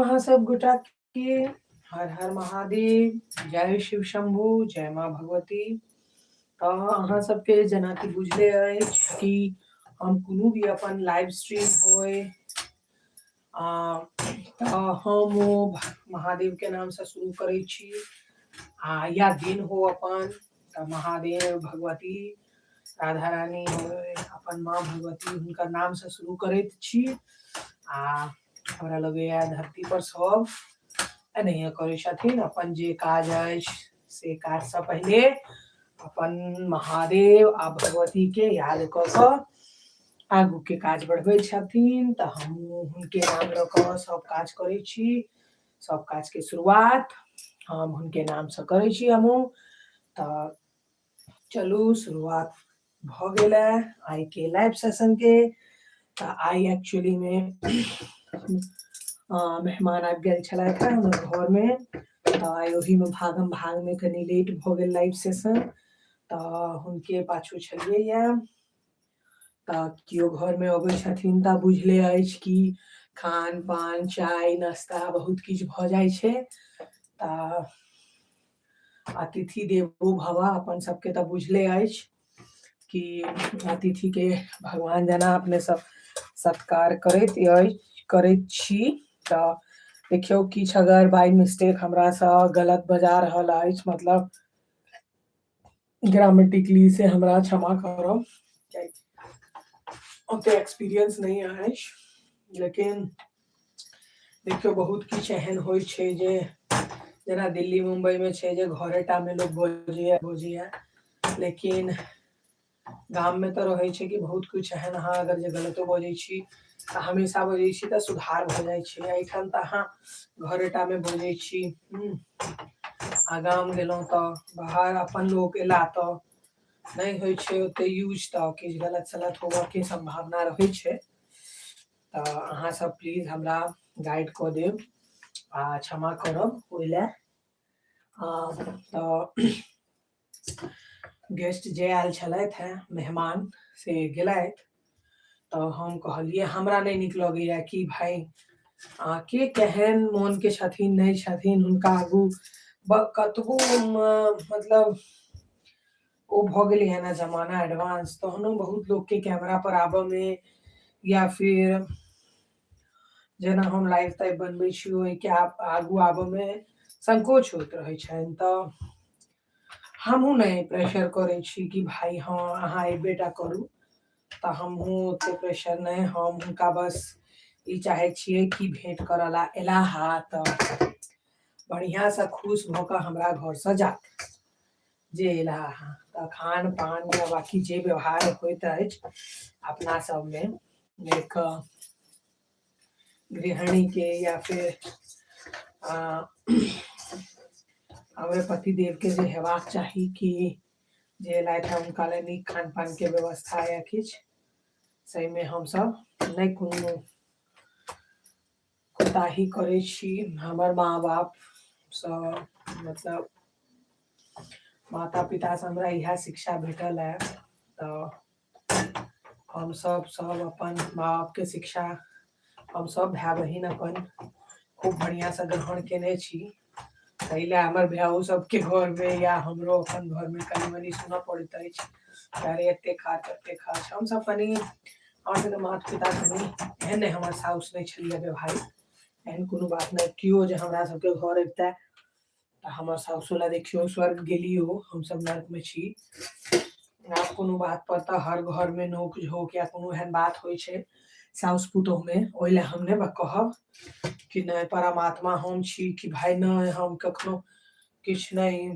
अहाँ सब गोटा के। हर हर महादेव, जय शिव शंभू, जय माँ भगवती। तऽ अहाँ सबके जेनाकि बुझले अछि कि हम कोनो भी अपन लाइव स्ट्रीम होय तऽ हम ओ महादेव के नाम से शुरू करै छी, आ या दिन हो अपन तऽ महादेव, भगवती, राधा रानी होय, अपन माँ भगवती, हुनकर नाम से शुरू करैत छी। आ हमरा लगैया धरती पर सब एनाहिए करै छथिन, अपन जे काज अछि से काजसँ पहिले अपन महादेव आ भगवती के याद कऽ कऽ आगू के काज बढ़बै छथिन। तऽ हमहूँ हुनके नाम लऽ कऽ सब काज करै छी। सब काज के शुरुआत हम हुनके नामसँ करै छी हमहूँ। तऽ चलू, शुरुआत भऽ गेल है आइ के लाइव सेशन के। तऽ आइ एक्चुअली मे मेहमान आबि गेल छलथि हेँ हमर घरमे, तऽ आइ ओहीमे भागम भागमे कनि लेट भऽ गेल लाइव सेशन, तऽ हुनके पाछू छलियै। तऽ केओ घरमे अबै छथिन तऽ बुझले अछि कि खान पान, चाय नाश्ता, बहुत किछु भऽ जाइ छै। तऽ अतिथि देवो भवः, अपन सबके तऽ बुझले अछि कि अतिथि के भगवान जेना अपने सब सत्कार करैत अछि, करैत छी। तऽ देखियौ, किछु अगर बाय मिस्टेक हमरासँ गलत बजा रहल अछि, मतलब ग्रामेटिकली, से हमरा क्षमा करब। ओते एक्सपीरियंस नहि अछि, लेकिन देखियौ, बहुत किछु एहन होइ छै जे जेना दिल्ली मुम्बई मे छै जे घरे टा मे लोक बजैया बजैया, लेकिन गाम मे तऽ रहै छै कि बहुत किछु एहन अहाँ अगर जे गलतो बजै छी तऽ हमेशा बजै छी तऽ सुधार भऽ जाइ छै। एहिठाम तऽ अहाँ घरे टा मे बजै छी आ गाम गेलहुँ तऽ बाहर अपन लोक एला तऽ नहि होइ छै ओते यूज, तऽ किछु गलत सलत होबऽके सम्भावना रहै छै। तऽ अहाँ सब प्लीज हमरा गाइड कऽ देब आ क्षमा करब ओहि लए। तऽ गेस्ट जे आयल छलथि हेँ मेहमान, से गेलथि, तऽ हम कहलियै हमरा नहि नीक लगैया कि भाय के केहन मोनके छथिन, नहि छथिन, हुनका आगू कतबो मतलब ओ भऽ गेलै हँ ने जमाना एडवांस, तहनो बहुत लोकके कैमरा पर आबऽमे या फिर जेना हम लाइव ताइव बनबै छी, ओहिके आगू आबऽमे संकोच होइत रहै छनि। तऽ हमहूँ नहि प्रेशर करै छी कि भाय हँ, अहाँ एबे टा करू। तऽ हमहूँ ओते प्रेशर नहि, हम हुनका बस ई चाहै छियै कि भेँट करऽ ला एला हा तऽ बढ़िआँसँ खुश भऽ कऽ हमरा घरसँ जाथि जे एला अहाँ। तऽ खान पान या बाँकी जे व्यवहार होइत अछि अपना सबमे एक गृहिणीके या फिर हमरे पतिदेवके जे हेबाक चाही कि जे एलथि हँ हुनका लए नीक खान पानके व्यवस्था या किछु, सहीमे हमसभ नहि कोनो कोताही करै छी। हमर माँ बापसँ, मतलब माता पितासँ हमरा इएह शिक्षा भेटल हँ, तऽ हमसभ सब अपन माँ बापके शिक्षा हमसभ भाय बहिन अपन खूब बढ़िआँसँ ग्रहण केने छी। ताहि लए हमर भायो सबके घरमे या हमरो अपन घरमे कनि मनि सुनऽ पड़ैत अछि, अरे एते खर्च, एते खर्च। हमसभ कनि, हमर सबके माता पिता कनि एहन नहि, हमर साउस नहि छलियै व्यवहारिक, एहन कोनो बात नहि। केओ जे हमरा सबके घर अबितै तऽ हमर साउसो लए देखियौ स्वर्ग गेली ओ, हमसब नर्कमे छी। आब कोनो बात पर तऽ हर घरमे नोक झोंक या कोनो एहन बात होइ छै साउस पुतोहमे, ओहि लए हम नहि कहब कि नहि परमात्मा हम छी कि भाय नहि, हम कखनो किछु नहि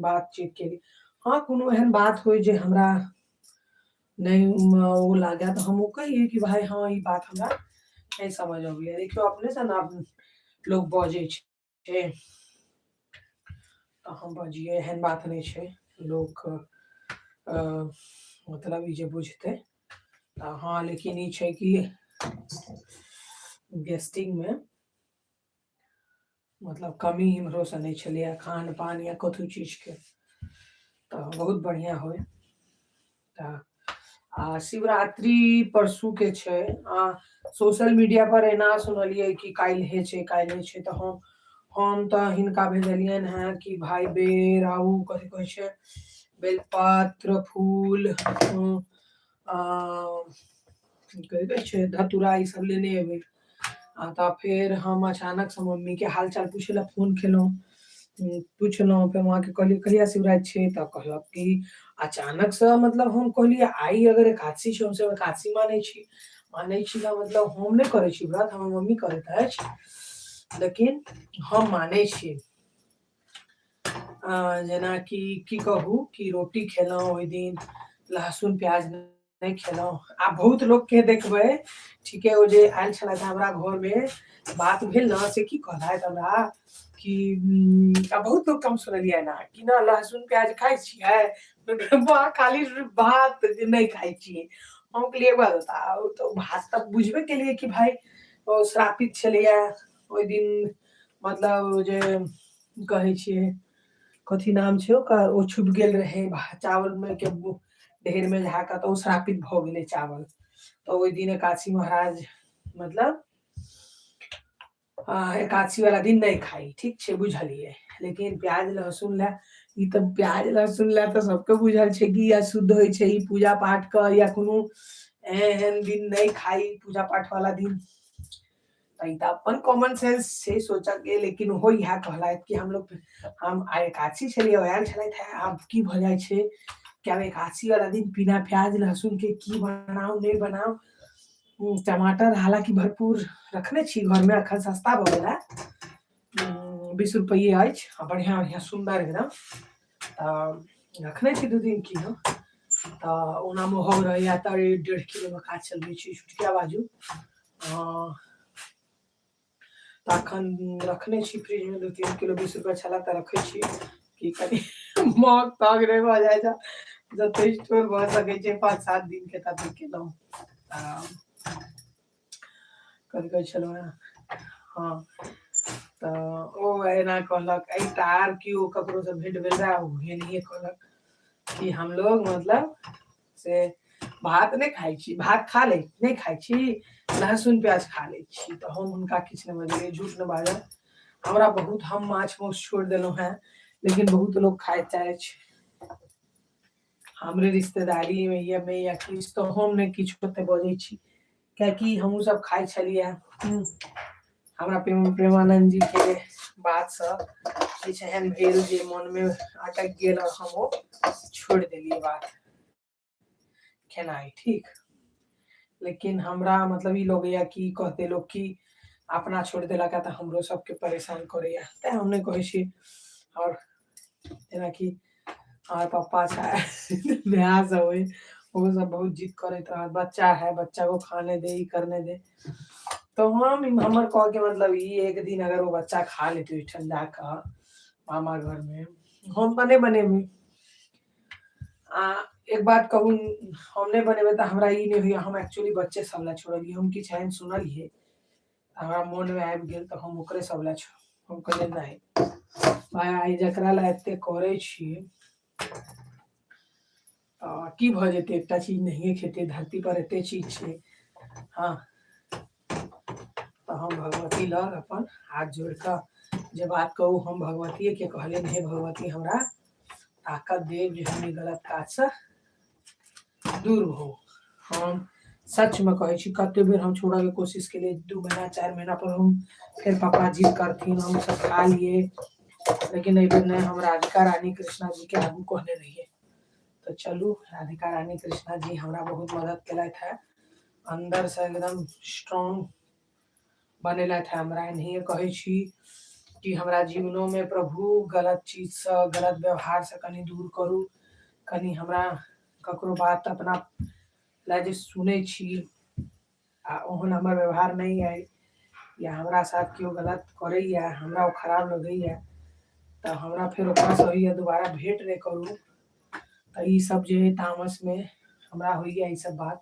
बातचीत केली। हँ, कोनो एहन बात होइ जे हमरा नहि ओ लागै तऽ हम ओ कहियै कि भाय हँ, ई बात हमरा नहि समझ अबैया। देखियौ, अपनेसँ ने लोक बजै छै तऽ हम बजियै, एहन बात नहि छै। लोक मतलब ई जे बुझतै तऽ हँ, लेकिन ई छै कि गेस्टिंगमे मतलब कमी इम्हरोसँ नहि छलैए खान पान या कथू चीजके, तऽ बहुत बढ़िआँ होइ। तऽ आ शिवरात्रि परसू के छै। आ सोशल मीडिया पर एना सुनलियै कि काल्हिे छै, काल्हिे छै, तऽ हम तऽ हिनका भेजलियनि हेँ कि भाय बेर आ ओ कथी कहै छै, बेलपत्र फूल आ की कहै छै धतूरा ई सब लेने एबै। आ तऽ फेर हम अचानक से मम्मी के हाल चाल पूछै लए फोन केलहुँ, पुछलहुँ, फेर माँके कहलियै कहिया शिवराति छै, तऽ कहलक कि अचानक से मतलब हम कहलियै आइ अगर एकादशी छै, हमसब एकादशी मानै छी, मानै छी तऽ मतलब हम नहि करै छी व्रत, हमर मम्मी करैत अछि, लेकिन हम मानै छी। जेनाकि की कहू कि रोटी खेलहुँ ओहि दिन, लहसुन प्याज नहि खेलहुँ। आ बहुत लोकके देखबै, ठीके ओ जे आयल छलथि हमरा घरमे बात भेल ने, से की कहलथि हमरा कि आ बहुत लोक कम सुनलियै एना कि ने लहसुन प्याज खाइ छियै, खाली भात नहि खाइ छियै। हम कहलियै एक बात बताउ, तऽ भात तऽ बुझबे केलियै कि भाय ओ श्रापित छलैया ओहि दिन, मतलब जे कहै छियै कथी नाम छै ओकर, ओ छुपि गेल रहै चावल मे के ढेर मे झाका, तऽ ओ श्रापित भऽ गेलै चावल। तऽ ओहि दिन एकादशी महाराज मतलब एकादशी वाला दिन नहि खाइ, ठीक छै बुझलियै। लेकिन प्याज लहसुन लए ई तऽ प्याज लहसुन लए तऽ सबके बुझल छै कि अशुद्ध होइ छै ई पूजा पाठ के या कोनो एहन दिन नहि खाइ, पूजा पाठ वाला दिन। तऽ ई तऽ अपन कॉमन सेंस छै सोचऽ के। लेकिन ओहो इएह कहलथि कि हमलोग हम आइ एकादशी छलियै, आयल छलथि हे, आब की भऽ जाइ छै कि आब एकादशी वाला दिन बिना प्याज लहसुन के की बनाउ नहि बनाउ। टमाटर हालांकि भरपूर रखने छी घरमे, अखन सस्ता भऽ गेल है, 20 रुपैए अछि, आ बढ़िआँ बढ़िआँ सुन्दर एकदम, तऽ रखने छी 2-3 किलो। तऽ ओना महग रहैया तऽ 1.5 किलोमे काज चलबै छी, छुटकिया बाजू। तऽ अखन रखने छी फ्रिजमे 2-3 किलो, 20 रुपैआ छलै तऽ रखै छी कि कनि महग तहग नहि भऽ जाइ छै, जते स्टोर भऽ सकै छै 5-7 दिनके तते केलहुँ। कथी कहै छलहुँ हेँ? हँ, तऽ ओ एना कहलक। एकटा आर केओ ककरोसँ भेँट भेल रहए, ओ एनाहिए कहलक कि हमलोग मतलब से भात नहि खाइ छी, भात खा लै नहि खाइ छी, लहसुन प्याज खा लै छी। तऽ हम हुनका किछु नहि बजलियै, झूठ नहि बाजब, हमरा बहुत हम माछ माउस छोड़ि देलहुँ हेँ, लेकिन बहुत लोक खाइ चाहै छै हमरे रिश्तेदारीमे या मे या किछु, तऽ हम नहि किछु ओते बजै छी, कियाकि हमहूँ सब खाइ छलियै। हमरा प्रेमानन्द जी के बातसँ किछु एहन भेल जे मोनमे अटकि गेल आओर हम ओ छोड़ि देलियै बात खेनाइ, ठीक। लेकिन हमरा मतलब ई लगैया कि कहते लोक कि अपना छोड़ि देलक तऽ हमरो सबके परेशान करैया, तैं हम नहि कहै छी। आओर जेनाकि हमर पप्पा छै, भाय सब अइ, ओहो सब बहुत जिद करैत रहत, बच्चा है, बच्चा को खाने दे, ई करने दे। तऽ हम हमर कहके मतलब ई एक दिन अगर ओ बच्चा खा लेतै ओहिठाम जाकऽ मामा घरमे, हम तऽ नहि बनेबै। आ एक बात कहू, हम नहि बनेबै तऽ हमरा ई नहि होइया हम एक्चुअली बच्चे सब लए छोड़लियै। हम किछु एहन सुनलियै, हमरा मोनमे आबि गेल, तऽ हम ओकरे सब लए हम कहलियै नहि भाय, आइ जकरा लए एते करै छी तऽ की भऽ जेतै एकटा चीज नहिए खेतै? धरती पर एते चीज छै। हँ, तऽ हम भगवती लग अपन हाथ जोड़ि कऽ जे बात कहू, हम भगवतीएके कहलियनि, हे भगवती, हमरा ताकत देब जे हम ई गलत काजसँ दूर हो। हम सचमे कहै छी, कते बेर हम छोड़ऽके कोशिश केलियै, 2 महीना 4 महीना पर हम फेर पापा जिद करथिन, हम सब खा लिए, लेकिन एहि बेर नहि। हम राधिका रानी कृष्णा जी के आगू कहने रहियै, तऽ चलू राधिका रानी कृष्णा जी हमरा बहुत मदद केलथि है, अन्दरसँ एकदम स्ट्रॉन्ग बनेलथि है हमरा। एनाहिए कहै छी कि हमरा जीवनोमे प्रभु गलत चीजसँ, गलत व्यवहारसँ कनि दूर करू, कनि हमरा ककरो बात अपना लए जे सुनै छी आ ओहन हमर व्यवहार नहि अइ, या हमरा साथ केओ गलत करैए, हमरा ओ खराब लगैए, तऽ हमरा फेर ओकरासँ होइए दोबारा भेँट नहि करू। तऽ ईसभ जे तामसमे हमरा होइए ईसभ बात,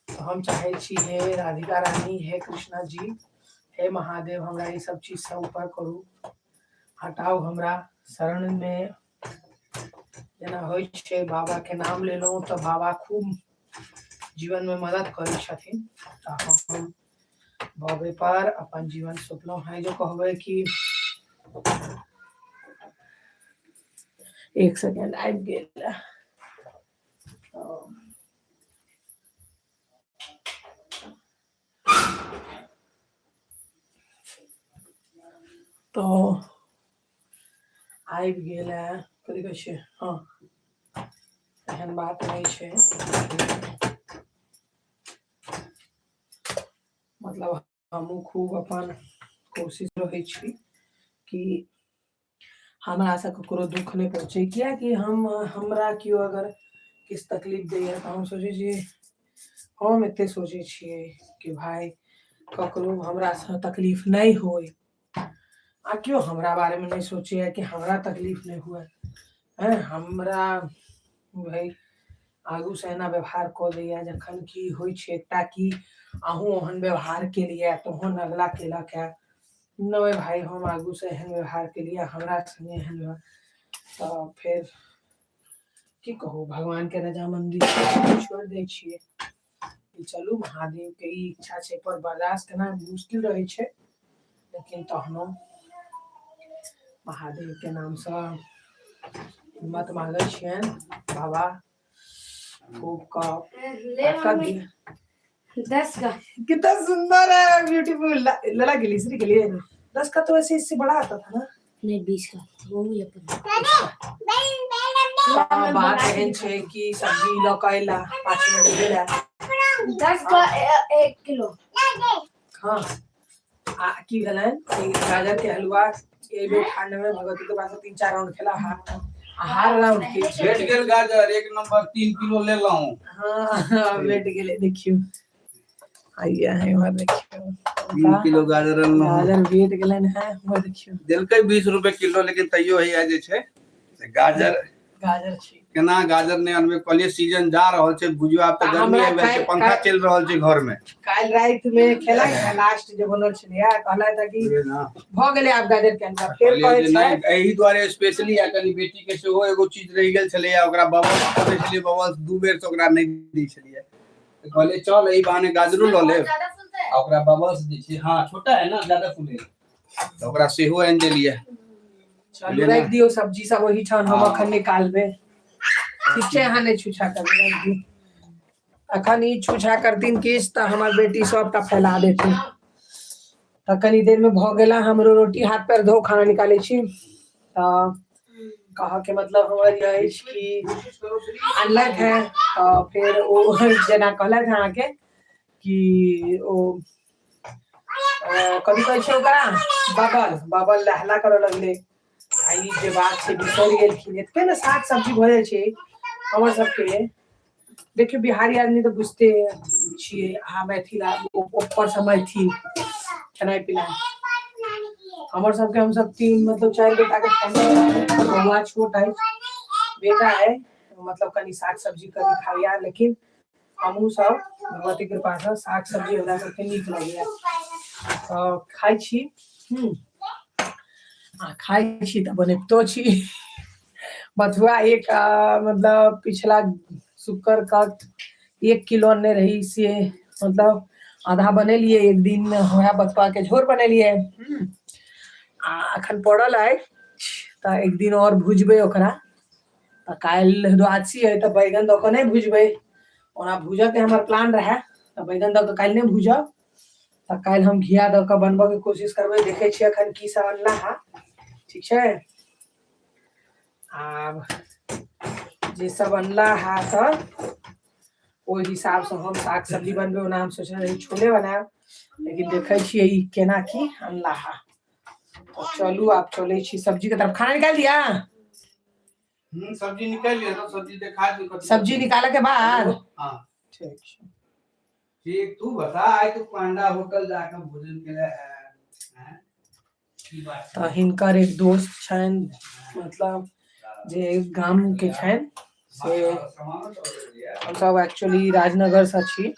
तऽ हम चाहै छी, हे राधिका रानी, हे कृष्णा जी, हे महादेव, हमरा ईसभ चीजसँ ऊपर करू, हटाउ हमरा शरणमे। जेना होइ छै बाबाके नाम लेलहुँ तऽ बाबा खूब जीवनमे मदद करै छथिन। तऽ हम बाबे पर अपन जीवन सौंपलहुँ हैं। जो कहबै कि एक सेकेंड आबि गेल। तऽ आबि गेल है, कथी कहै छै, हँ, एहन बात नहि छै। मतलब हमहूँ खूब अपन कोशिश रहै छी कि हमरासँ ककरो दुःख नहि पहुँचै, किएकि हम हमरा केओ अगर किछु तकलीफ दैए तऽ हम सोचै छी, हम एतेक सोचै छियै कि भाय ककरो हमरासँ तकलीफ नहि होइ, आ केओ हमरा बारेमे नहि सोचैए कि हमरा तकलीफ नहि हुए। हँ, हमरा भाय आगूसँ एना व्यवहार कऽ दैए, जखन कि होइ छै एकटा कि अहूँ ओहन व्यवहार केलियै तहन अगला केलक हे। नहि भाय, हम आगूसँ एहन व्यवहार केलियै, हमरा संगे एहन व्यवहार, तऽ फेर की कहू, भगवानके रजामंदी छोड़ि दै छियै। चलू, महादेवके ई इच्छा छै पर बर्दाश्त केनाइ मुश्किल रहै छै, लेकिन तहनो महादेवके नामसँ हिम्मत मांगै छियनि, बाबा खूब ले मम्मी, 10 का। कितना सुंदर है, ब्यूटीफुल। लला गिलिसरी के लिए 10 का तो वैसे इससे बड़ा आता था ना? नहीं, 20 का वो मुझे पता। हाँ, बात एहन छै कि सब्जी लऽ कऽ अयला 5 मिनट भेला। 10 का 1 किलो। हँ, आ की भेलनि कि गाजर के हलुआ एहि बेर ठंड में भगवती के पास 3-4 राउंड खेला हा, आ हर राउंड के भेट गेल गाजर 1 नंबर, 3 किलो लेलहुँ। हाँ, भेट गेलै। देखियौ, आइया है, इम्हर देखियौ। 3 किलो गाजर अनलहुँ। गाजर भेट गेलनि है, इम्हर देखियौ। देलकै 20 रुपए किलो, लेकिन तैयो हैया जे छै से गाजर गाजर छी। केना गाजर नहि अनबै? कहलियै सीजन जा रहल छै, बुझियौ आब तऽ आ गर्मी हमरा आबि गेल छै, पंखा चलि रहल छै घर मे। काल्हि राति मे खेला लास्ट जे बनल छलैया, कहलथि कि बुझलियै ने? भऽ गेलै आब गाजर के हलुआ। फेर कहलियै कहै जे छै नहि, एहि दुआरे स्पेशली आ कनि बेटी के सेहो एगो चीज रहि गेल छलैया, ओकरा बबल्स कहै छलियै, बबल्स 2 बेर से ओकरा नहि दै छलियै, तऽ कहलियै चल एहि बहाने गाजरो लऽ लेब आ ओकरा बबल्स दै छियै। हाँ, छोटा है ना, ज्यादा फूले, तऽ ओकरा सेहो आनि देलियै। चलू, राखि दियौ सब्जी सब ओहि ठाम, हम हँ। अखन निकालबै। ठीक छै, अहाँ नहि छूछा करबै, राखि दियौ। अखन ई छूछा करथिन किछु तऽ हमर बेटी सबटा फैला देथिन। तऽ कनी देर मे भऽ गेला हमरो रोटी, हाथ पैर धो, खाना निकालै छी। तऽ कहऽके मतलब हमर ई अछि कि अनलथि है तऽ फेर ओ जेना कहलथि अहाँके कि ओ कथी कहै छै ओकरा, बबल, बबल लहला करऽ लगलै, आ ई जे बात छै बिसरि गेलखिन। एते ने साग सब्जी भऽ जाइ छै हमर सबके। देखियौ, बिहारी आदमी तऽ बुझिते छियै अहाँ, मैथिल, ऊपरसँ मैथिल, खेनाइ पिनाइ हमर सबके, हमसब 3 मतलब 4 गोटाके फैमिली, बौआ छोट अछि, बेटा है, मतलब कनि साग सब्जी कनि खाइया, लेकिन हमहूँ सब भगवती कृपासँ साग सब्जी हमरा सबके नीक लगैया तऽ खाइ छी। आ खाइ छी तऽ बनबितो छी। बथुआ एक मतलब पिछला शुक्र का 1 किलो अनने रही, से मतलब आधा बनेलियै एक दिन, वएह बथुआ के झोर बनेलियै। आ अखन पड़ल अछि तऽ एक दिन आओर भुजबै ओकरा। तऽ काल्हि द्वादशी है तऽ बैगन दऽ कऽ नहि भुजबै, ओना भूजऽके हमर प्लान रहए, तऽ बैगन दऽ कऽ काल्हि नहि भूजब, तऽ काल्हि हम घिया दऽ कऽ बनबऽके कोशिश करबै। देखै छियै अखन की सब अनला है। ठीक छै, आब जे सब अनला है तऽ ओहि हिसाबसँ हम साग सब्जी बनबै। ओना हम सोचने रही छोले बनायब, लेकिन देखै छियै ई केना की अनला है। तऽ चलू, आब चलै छी सब्जी के तरफ। खाना निकाल दिया? सब्जी निकालि लिअ तऽ सब्जी देखा दियौ कथी। सब्जी निकाले के बाद? हाँ। ठीक छै। ठीक, तू बता, आइ तू पांडा होटल जाके भोजन केले है, हैं? की बात छै? तऽ हिनकर एक दोस्त छनि, मतलब जे गाम के छनि से, सामानो सब लेलियै? हमसब एक्चुअली राजनगरसँ छी,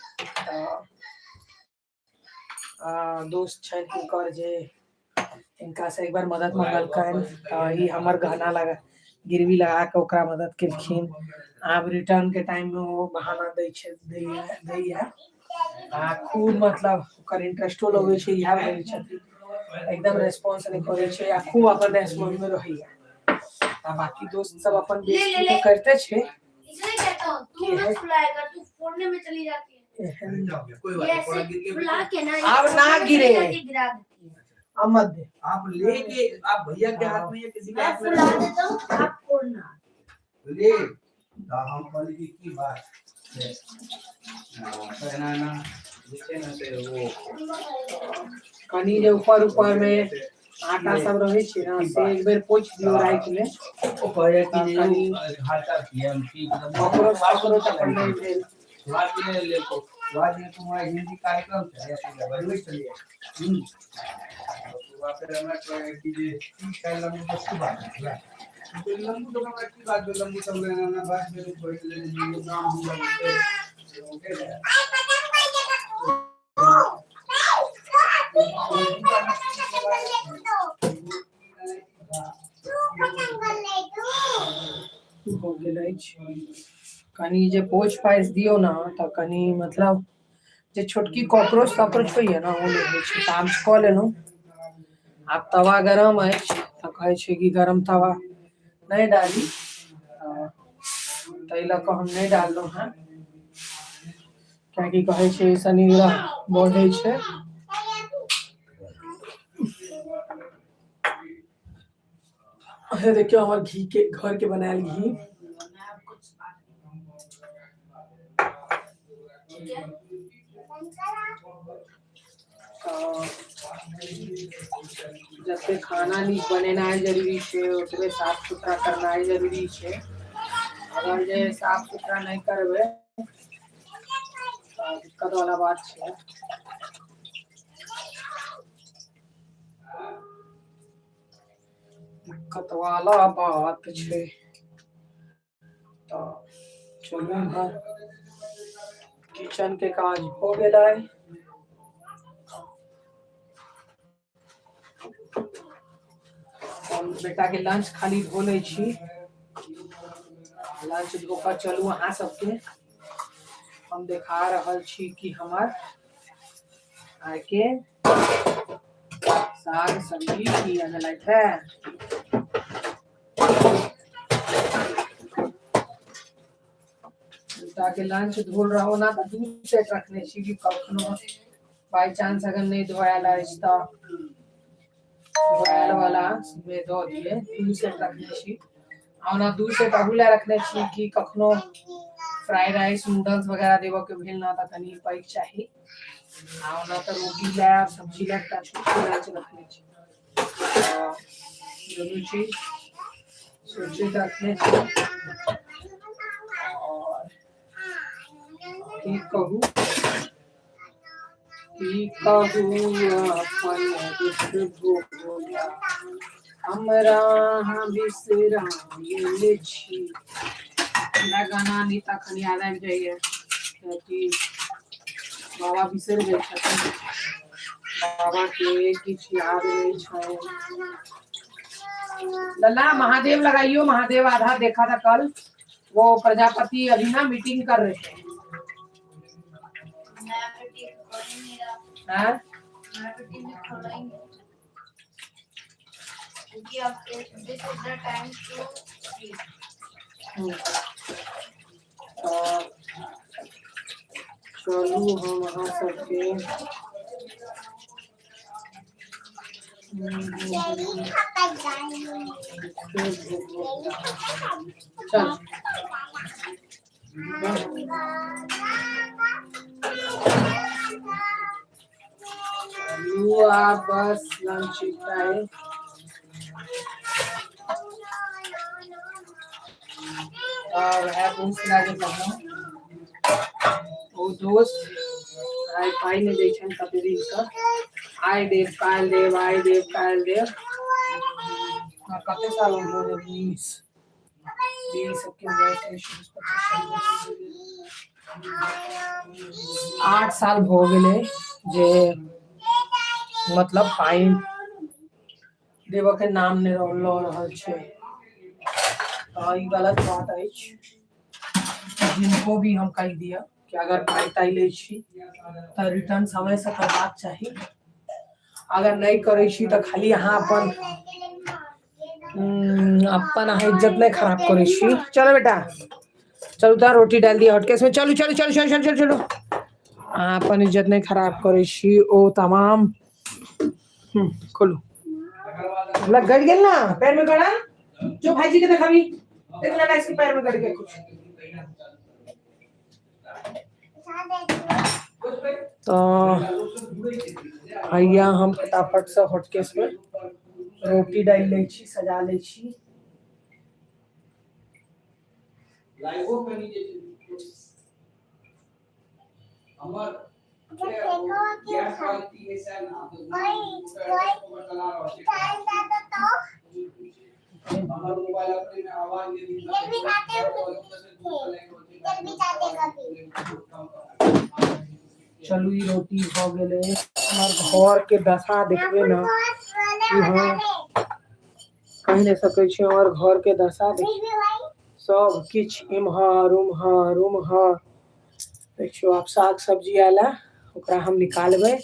तऽ दोस्त छनि हिनकर जे हिनकासँ एक बार मदद मंगलकनि, तऽ ई हमर गहना लगा गिरवी लगा कऽ ओकरा मदद केलखिन। आब रिटर्न के टाइम मे ओ बहाना दै छै, दैया दैया आ खूब मतलब ओकर इंटरेस्टो लगै छै, इएह बोलै छथिन, एकदम रेस्पॉन्स नहि करै छै आ खूब अपन रेस्पॉन्स मे रहैया। आ बाकी दोस्त सब अपन बेइज्जती तऽ करिते छै। इसलिए कहता हूँ तू ये है। मत फुलाएगा, तू फोड़ने में चली जाती है। एहन कोई ये बात नहीं, थोड़ा ऐसे गिर के फुला के ना, ये अब ना फोड़ने में गिरे। चली जाती है, गिरा देती है। आ मत दे। आप लेके आप भैया के हाथ में या किसी के मैं हाथ में फुला देता हूँ, आप फोड़ना। ले तो हम कहली कि की बात छै। हाँ, तऽ एना एना जे छै ने से वो कनि जे ऊपर ऊपर मे आटा सब रहै छै ने, से एक बेर पोछि दियौ राति मे। ओ कहै कि जे हालचाल की है, हम ठीक एकदम। ककरो ककरो अपन नहि भेल। सुभाष जी ने ले तो सुभाष जी को हमारा हिंदी कार्यक्रम छलै, बजबै छलियै। सुबह फेर हमरा कहै कि जे की काल्हि लम्बू तऽ की बात भेलै। हम कहलियै, लम्बू तऽ हमरा की बात भेल, लम्बू सब एना एना बात भेल, कहै छलै जे ई नाम हमरा हो गेल। हो गेल अछि। कनि जे पोछि पाछि दियौ ने तऽ कनि मतलब जे छोटकी कॉकरोच तॉकरोच होइया ने, ओ नहि होइ छै। तऽ आब कऽ लेलहुँ। आब तवा गरम अछि तऽ कहै छै कि गरम तवा नहि डाली, ताहि लऽ कऽ हम नहि डाललहुँ हेँ, कियाकि कहै छै शनि ग्रह बढ़ै छै। हे देखियौ हमर घी के घर के बनायल घी। तऽ जते खाना नीक बनेनाइ जरूरी छै, ओतबे साफ सुथरा करनाइ जरूरी छै। अगर जे साफ सुथरा नहि करबै तऽ दिक्कत वाला बात छै। दिक्कत वाला बात छै। तऽ चलू, इम्हर किचन के काज भऽ गेलै। हम बेटा के लंच खाली धो लै छी। लंच धो कऽ चलू, अहाँ सबके हम देखा रहल छी कि हमर आइ के साग सब्जी की अनलथि है। बेटा के लंच धोल रहो ना तऽ दू सेट रखने छी कि कखनो बाई चांस अगर नहि धोआयल अछि तऽ धोआयल वाला मे दऽ दियै। दू सेट रखने छी आ ओना दू सेट अहू लए रखने छी कि कखनो फ्राइड राइस नूडल्स वगैरह देबऽ के भेल ना तऽ कनि पैघ चाही, आ ओना तऽ रोटी लए आ सब्जी लए एकटा छोटकी लंच रखने छी। तऽ दुनू चीज सोचित रखने छी। और की कहू, की कहू अपन दुख भोला, हमरा अहाँ बिसरा गेल छी। हमरा गाना अनीता खन याद आबि जाइए, कियाकि बाबा बिसरि गेल छथिन, बाबा के किछु याद नहि छनि। लल्ला महादेव लगाइयो, महादेव आधा देखा था कल, वो प्रजापति अभी ना मीटिंग कर रहे थे। मैं तो टीवी खोल ही नहीं रहा। हैं? मैं तो टीवी खोला ही नहीं, क्योंकि अब this is the time to sleep. तऽ चलू हम अहाँ सबके चल चलू आब बस लंच टाइम। और वएह दोस्त लए कहलहुँ, ओ दोस्त आइ पाइ नहि दै छनि कते दिनसँ, आइ देब काल्हि देब, आइ देब काल्हि देब। कते साल हो गेल? 20, 20, 21, 22, 25, 8 साल भऽ गेलै जे मतलब पाइ देबऽ के नाम नहि लऽ रहल छै। तऽ ई गलत बात अछि। जिनको भी हम कहि दिअ कि अगर पाइ ताइ लै छी तऽ रिटर्न समयसँ करबाक चाही। अगर नहि करै छी तऽ खाली अहाँ अपन अपन अहाँ इज्जत नहि खराब करै छी। चलो बेटा, चलू तऽ रोटी डालि दिअ हॉटकेस में। चलू चलू चलू चलू चलू चलू चलू। अहाँ अपन इज्जत नहि खराब करै छी। ओ तमाम खोलू। लग गड़ गेल ना पैर में गड़ा, जो भाईजी के देखाबी, देख लेना इसके पैर में गड़ गया कुछ। तऽ हैया हम फटाफट से हॉटकेस में रोटी डालि लै छी, सजा लै छी। चलू ई रोटी भऽ गेलै। हमर घर के दशा देखबै ने कि हम कहि नहि सकै छी। हमर घर के दशा देख, सब किछु इम्हर उम्हर उम्हर। देखियौ आब साग सब्जी आयल है, ओकरा हम निकालबै।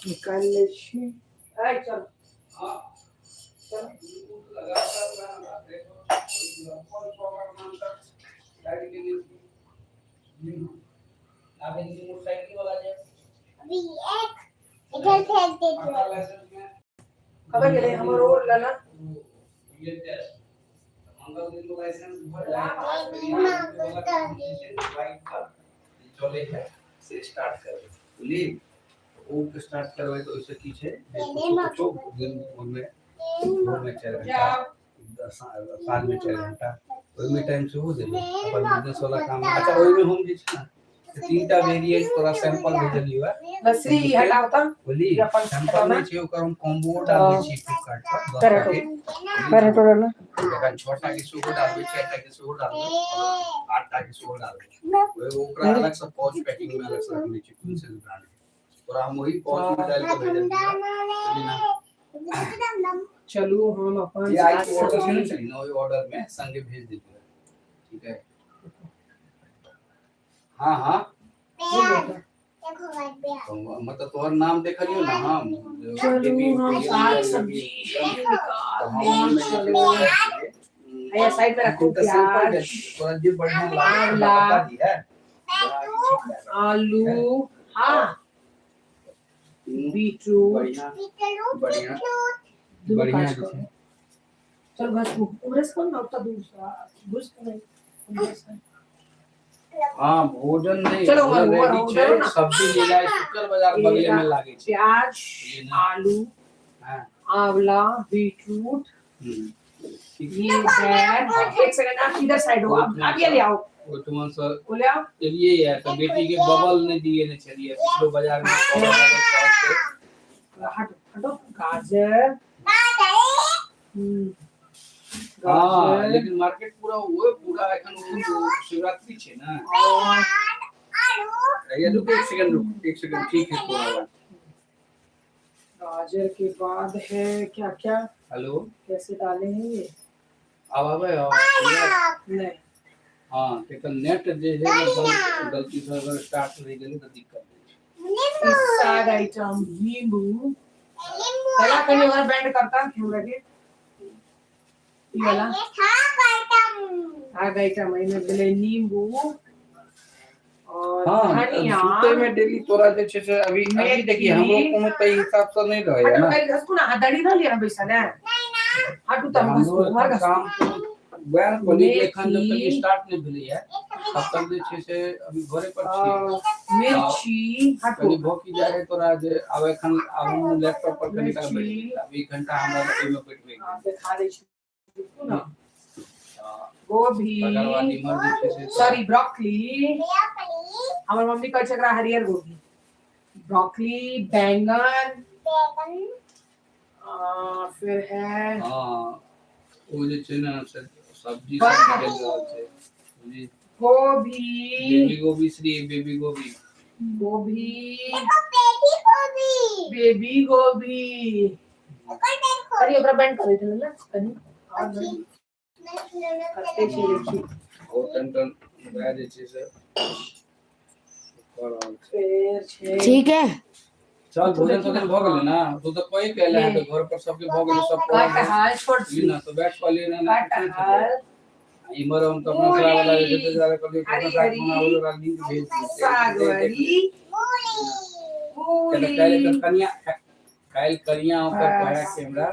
निकालि लै छी। चल कतऽ गेलै हमर ओ लला? से स्टार्ट करबै, बुझली? ओ स्टार्ट करबै तऽ ओहिसँ की छै जे कुछो कुछो दिन भोरमे, भोरमे 4 घंटा, साँझमे 4 घंटा, ओहिमे टाइम सेहो देबै अपन बिजनेस वाला काम। अच्छा, ओहिमे हम जे छै ने से 3 टा वेरिएंट तोरा सैंपल भेजलियौ है। लस्सी हटाओ तऽ। बुझली? ई अपन सैंपल नहि छै ओकर, हम कॉम्बो डालने छी फ्लिपकार्ट पर 10 पैर टा हटो। के। पैर हटो लला। एखन 6 टा के सेहो डालबै, 4 टा के सेहो डालबै, 8 टा के सेहो डालबै। ओकरा अलग से पाउच पैकिंग में अलग से रखने छी, प्रिंसेस ब्रांड। तोरा हम वही पाउच में डाल के भेजलियौ है, बुझली ना? चलू हम अपन जे आइ साग ऑर्डर केने सब्जी छली ने, ओहि ऑर्डर में संगे भेज देलियै। ठीक है, हाँ। तो मतलब तोहर नाम देखलियौ ने हम। चलू बेबी हम प्रिया साग बेबी सब्जी तो हम ओहिमे जे छै निकाल। हैया साइड में रखो। तऽ सैंपल प्याज, तोरा जे बढ़िया लागल आंवला, हमरा बता दिहे, तोरा ई ठीक लागल। आलू, हाँ, बीटरूट। बढ़िया बढ़िया दुनू बढ़िया काज जे करू। छै। चल बस उम्हरे से करू ना, ओतऽ दूर से घुस के नहीं, उम्हरे से। हाँ, भोजन नहीं। चलो, भोजन उधर, रेडी उधर छै। ना। सब्जी लेनाइ शुक्र बाजार बगले में लागे छै। प्याज, बुझलियै ने? आलू, आंवला, बीटरूट। ठीक। ये है, एक सेकंड, आप इधर साइड हो, आप ये ले आओ। ओहिठमा से वो ले आओ। एलियै ये तऽ बेटी के बबल नहि दिए ने छलियै पिछलो बाजार में बबल आबै छै। हटो हटो, गाजर। हाँ। गाजर। लेकिन मार्केट पूरा वो पूरा एखन ओ शिवरात्रि छै ने। और ये रुक, एक सेकंड रुक, एक सेकंड। ठीक है, तोरा बात। गाजर के बाद है क्या क्या? हेलो। कैसे डाले हैं ये? आब आबै? नहीं। हाँ, एकर नेट जे है ने, गलती से अगर स्टार्ट रहि गेलै तऽ दिक्कत होइ छै। इस साग आइटम, नींबू पहला कहीं और बैंड करता कैमरा के। ई वाला साग आइटम, एहिमे भेलै नींबू और हाँ। धनिया। सुते में डेली तोरा जे छै से अभी अभी देखिए, हमरो कोनो तै हिसाब से नहीं रहे हटो ना। कहीं घसकू ना, हाँ, दड़ी ना लिया ना बैसा ने, हटू तो हम हमरो घसकू उमर एखन घसकू। काम वएह ने कहलियै कि एखन जब तक मेथी। स्टार्ट नहि भेलैया तब तक जे छै से अभी घरे पर छियै। मिर्ची, हटू। कनि भऽ की जाइ है तोरा जे आब एखन आब हम लैपटॉप पर कनि काल बैठ मिर्ची। गेलियै। आब 1 घंटा हमरा ओहिमे बैठबै। हाँ, देखा दै छी, देखू ना। तकर बाद गोभी, इम्हर जे छै से सॉरी, ब्रोकली। हमर मम्मी कहै छै एकरा हरियर गोभी। ब्रोकली, बैंगन, फिर है हाँ, ओ जे छै ने से सब्जी सब निकलि रहल छै, बुझली? गोभी। बेबी गोभी, श्री बेबी गोभी। गोभी, बेबी गोभी। अरे ओकरा बैंड करै छलै ने कनि और कते छै देखी। और टन वएह जे छै से कऽ रहल छै। फेर छै। ठीक है। चल, भोजन तोजन भऽ गेलै ने? तू तऽ कहि के एले हँ तऽ घर पर सबके भऽ गेलै, सब पड़ल छै। कटहल छोट ई ना तऽ बैठ कहलियै ना ना। कटहल। इम्हर हम तऽ मसला वाला जे छै ताहि दुआरे कहलियै हरी कोनो साग हरी बनाबू, ओकरा लिंक भेज दियै। सागवरी। किया तऽ काल्हि मूली। एकर कनिया, काल्हि कनिया ओकर कहै बस। कि हमरा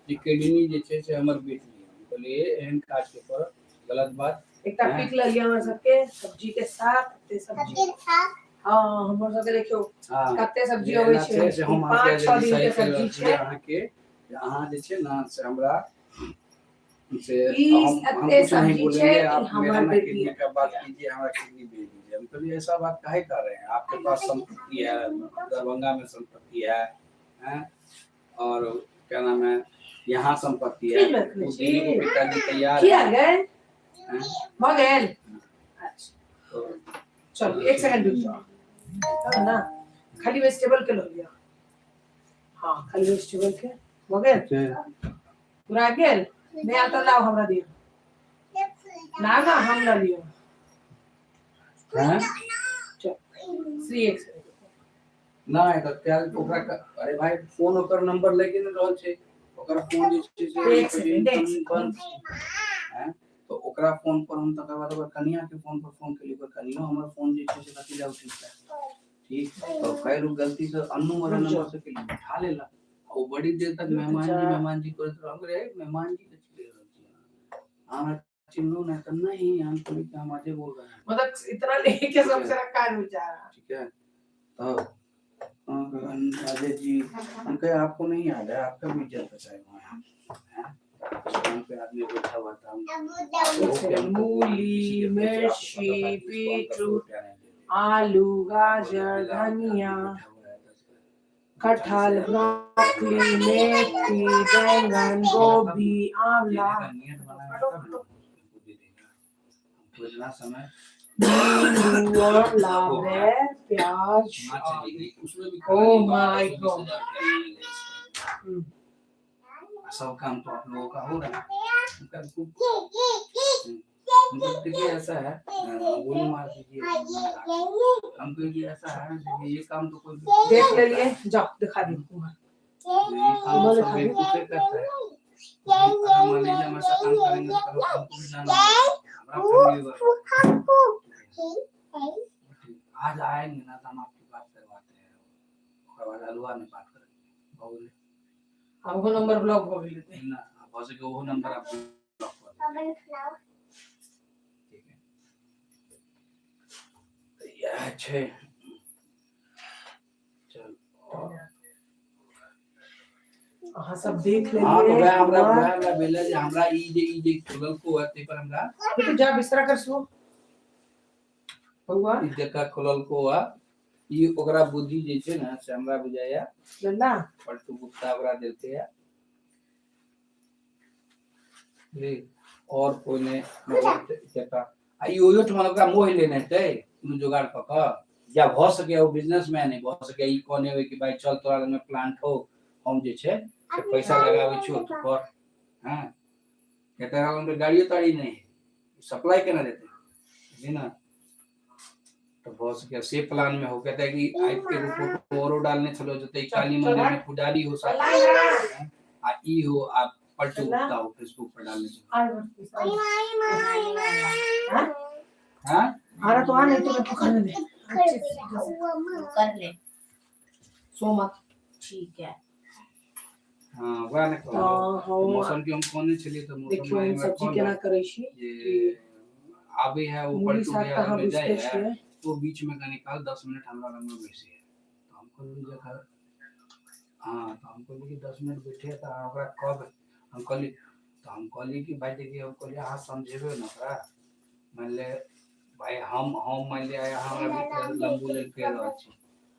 जे किडनी जे छै से हमर बेच दिअ। हम कहलियै एहन काज के कर गलत बात। एकटा हँ। पिक लऽ लिअ हमर सबके सब्जी के साथ। एते सब्जी, हँ, हमर सबके देखियौ हँ कते सब्जी जे अबै एना छै। छै से हम अहाँके 5-6 यदि दिन सही के कहि सब्जी रहल छी छै। अहाँके जे अहाँ जे छै ने से हमरा से ई हम एते कुछ नहीं सब्जी छै बोलेंगे, कि आप मेरा हमर ना बेटी किडनी का बात कीजिए, हमरा किडनी भेज दीजिए। हम कहलिए ऐसा बात काहे कर रहे हैं? आपके पास संपत्ति है, दरभंगा में संपत्ति है, हैं? और क्या नाम है, यहाँ संपत्ति है, फ्रिज में रखने वो छी। देने को पिताजी तैयार की आ है। गेल? हैं? भऽ गेल? अच्छा। तो चलू, एक सेकंड रुक जाओ। हाँ ना, खाली वेजिटेबल के लऽ लिअ। हाँ, खाली वेजिटेबल के भऽ गेल, पूरा आबि गेल। नहि आयल तऽ लाउ, हमरा दिअ ना। ना, हम लऽ लिअ। हैं? श्री, एक सेकंड। नहि तऽ काल्हि ओकरा अरे भाई, फोन ओकर नंबर लागि नहि रहल छै। ओकर फोन जे छै से एक सेकंड, एक सेकंड। बंद छै। हैं? तऽ ओकरा फोन पर हम तकर बाद ओकर कनिया के फोन पर फोन केलियै। ओकर कनियो हमर फोन जे छै से कथी लए उठेलकै? ठीक, तऽ काल्हि ओ गलती से अन्नू वाला रुक जाउ। नंबर से केलियै, उठा लेलक। आ ओ बड़ी देर तक रुक मेहमान जी, जा। मेहमान जी करैत रहल। हम कहलियै, मेहमान जी के चिल्ला रहल छी अहाँ? हमरा चिन्हू नहि? तऽ नहीं, हम कहलियै कि हम अजय बोल रहे हैं। मतलब इतना लेके सबसे रखा है बेचारा। ठीक है, तो हाँ, अजय जी। हम कहे आपको नहीं याद है? आपका भी इज्जत बचाए हुए हैं हैं? दुकान पे आदमी बैठा हुआ था, हम एक सेकंड। मूली, मिर्ची, बीटरूट, आलू, गाजर, धनिया, कटहल, ब्रोकली, मेथी, बैंगन, गोभी, आंवला, इतना समय नींबू, आंवला, बेर, प्याज। ना चलेगी उसमें भी। Oh my God. सब काम तो आप लोगों का हो रहा है। उनका खूब मतलब देखिए ऐसा है, गोली मार दीजिए हम कहेंगे। ऐसा है, देखिए ये काम तो कोई भी देख लेलिए, जाओ दिखा दी। ये काम तो सब बेवकूफे करता है। तो भाई अगर मान लीजिए हम ऐसा काम करेंगे तो कल हमको भी जाना होगा, हमारा फैमिली वर्क। आज आएंगे ना तो हम आपकी बात करवाते हैं, ओकर बाद हलवा में बात करेंगे। भऽ गेलै। हमको नंबर ब्लॉक भऽ गेल हेतै। ना, भऽ सके ओहो नंबर आप ब्लॉक कर देब। ठीक है, तऽ इएह छै। चल और अहाँ सब देख हाँ, तो लेलिए। वएह हमरा वएह हमरा भेलै जे हमरा ई जे खोललको है ताहि पर हमरा बेटू, जा बिस्तरा कर, सो बउआ। ई जगह खोललको है, ई ओकरा बुद्धि जे छै ने से हमरा बुझाइया लल्ला। पलटू गुप्ता ओकरा देलकै है जी, और कोई नहि मतलब जगह। आ ई ओहियो ठमा ओकरा मोहि लेने हेतै कोनो जोगाड़ कऽ कऽ, या भऽ सकैए ओ बिजनेसमैन है, भऽ सकैए ई कहने होइ कि भाइ चल तोरा लगमे प्लांट हो, हम जे छै से पैसा लगाबै छियौ, तू कर। हँ, किया तऽ लगमे गाड़ियो ताड़ी नहि है, सप्लाई केना देतै? बुझली ना? तऽ भऽ सकैए से प्लान में हो। कहता कि आइ एगो फोटो औरो डालने छलो जतऽ ई काली मंदिर में पुजारी हो साथ में, आ ई हो आ पलटू गुप्ता हो, फेसबुक पर डालने छलो। हाँ? हाँ। आ रहा तो आ, नहीं तो मैं पकड़ ले अच्छे से। कर ले। सो मत। ठीक है। हाँ, वएह ने कहलहुँ। हाँ हाँ मौसम के हम कहने छलियै तऽ मौसम देखियौ, आइ हम हमरा सब्जी कहलक केना करै छी। जे आबै है ओ मूली पलटू साग भैया तऽ अहाँ लगमे जाइ बुझिते है छियै। तो बीच में कनी काल 10 मिनट हमरा लगमे बैसे है। तऽ हम कहलियै जे हाँ, तऽ हम कहलियै कि 10 मिनट बैठे तऽ अहाँ ओकरा कहबै। हम कहलियै तऽ हम कहलियै कि भाइ देखिए, हम कहलियै अहाँ समझेबै ने ओकरा। मानि ले भाइ, हम मानि लिअ आइ अहाँ हमरा लम्बू लेल कहि रहल छी,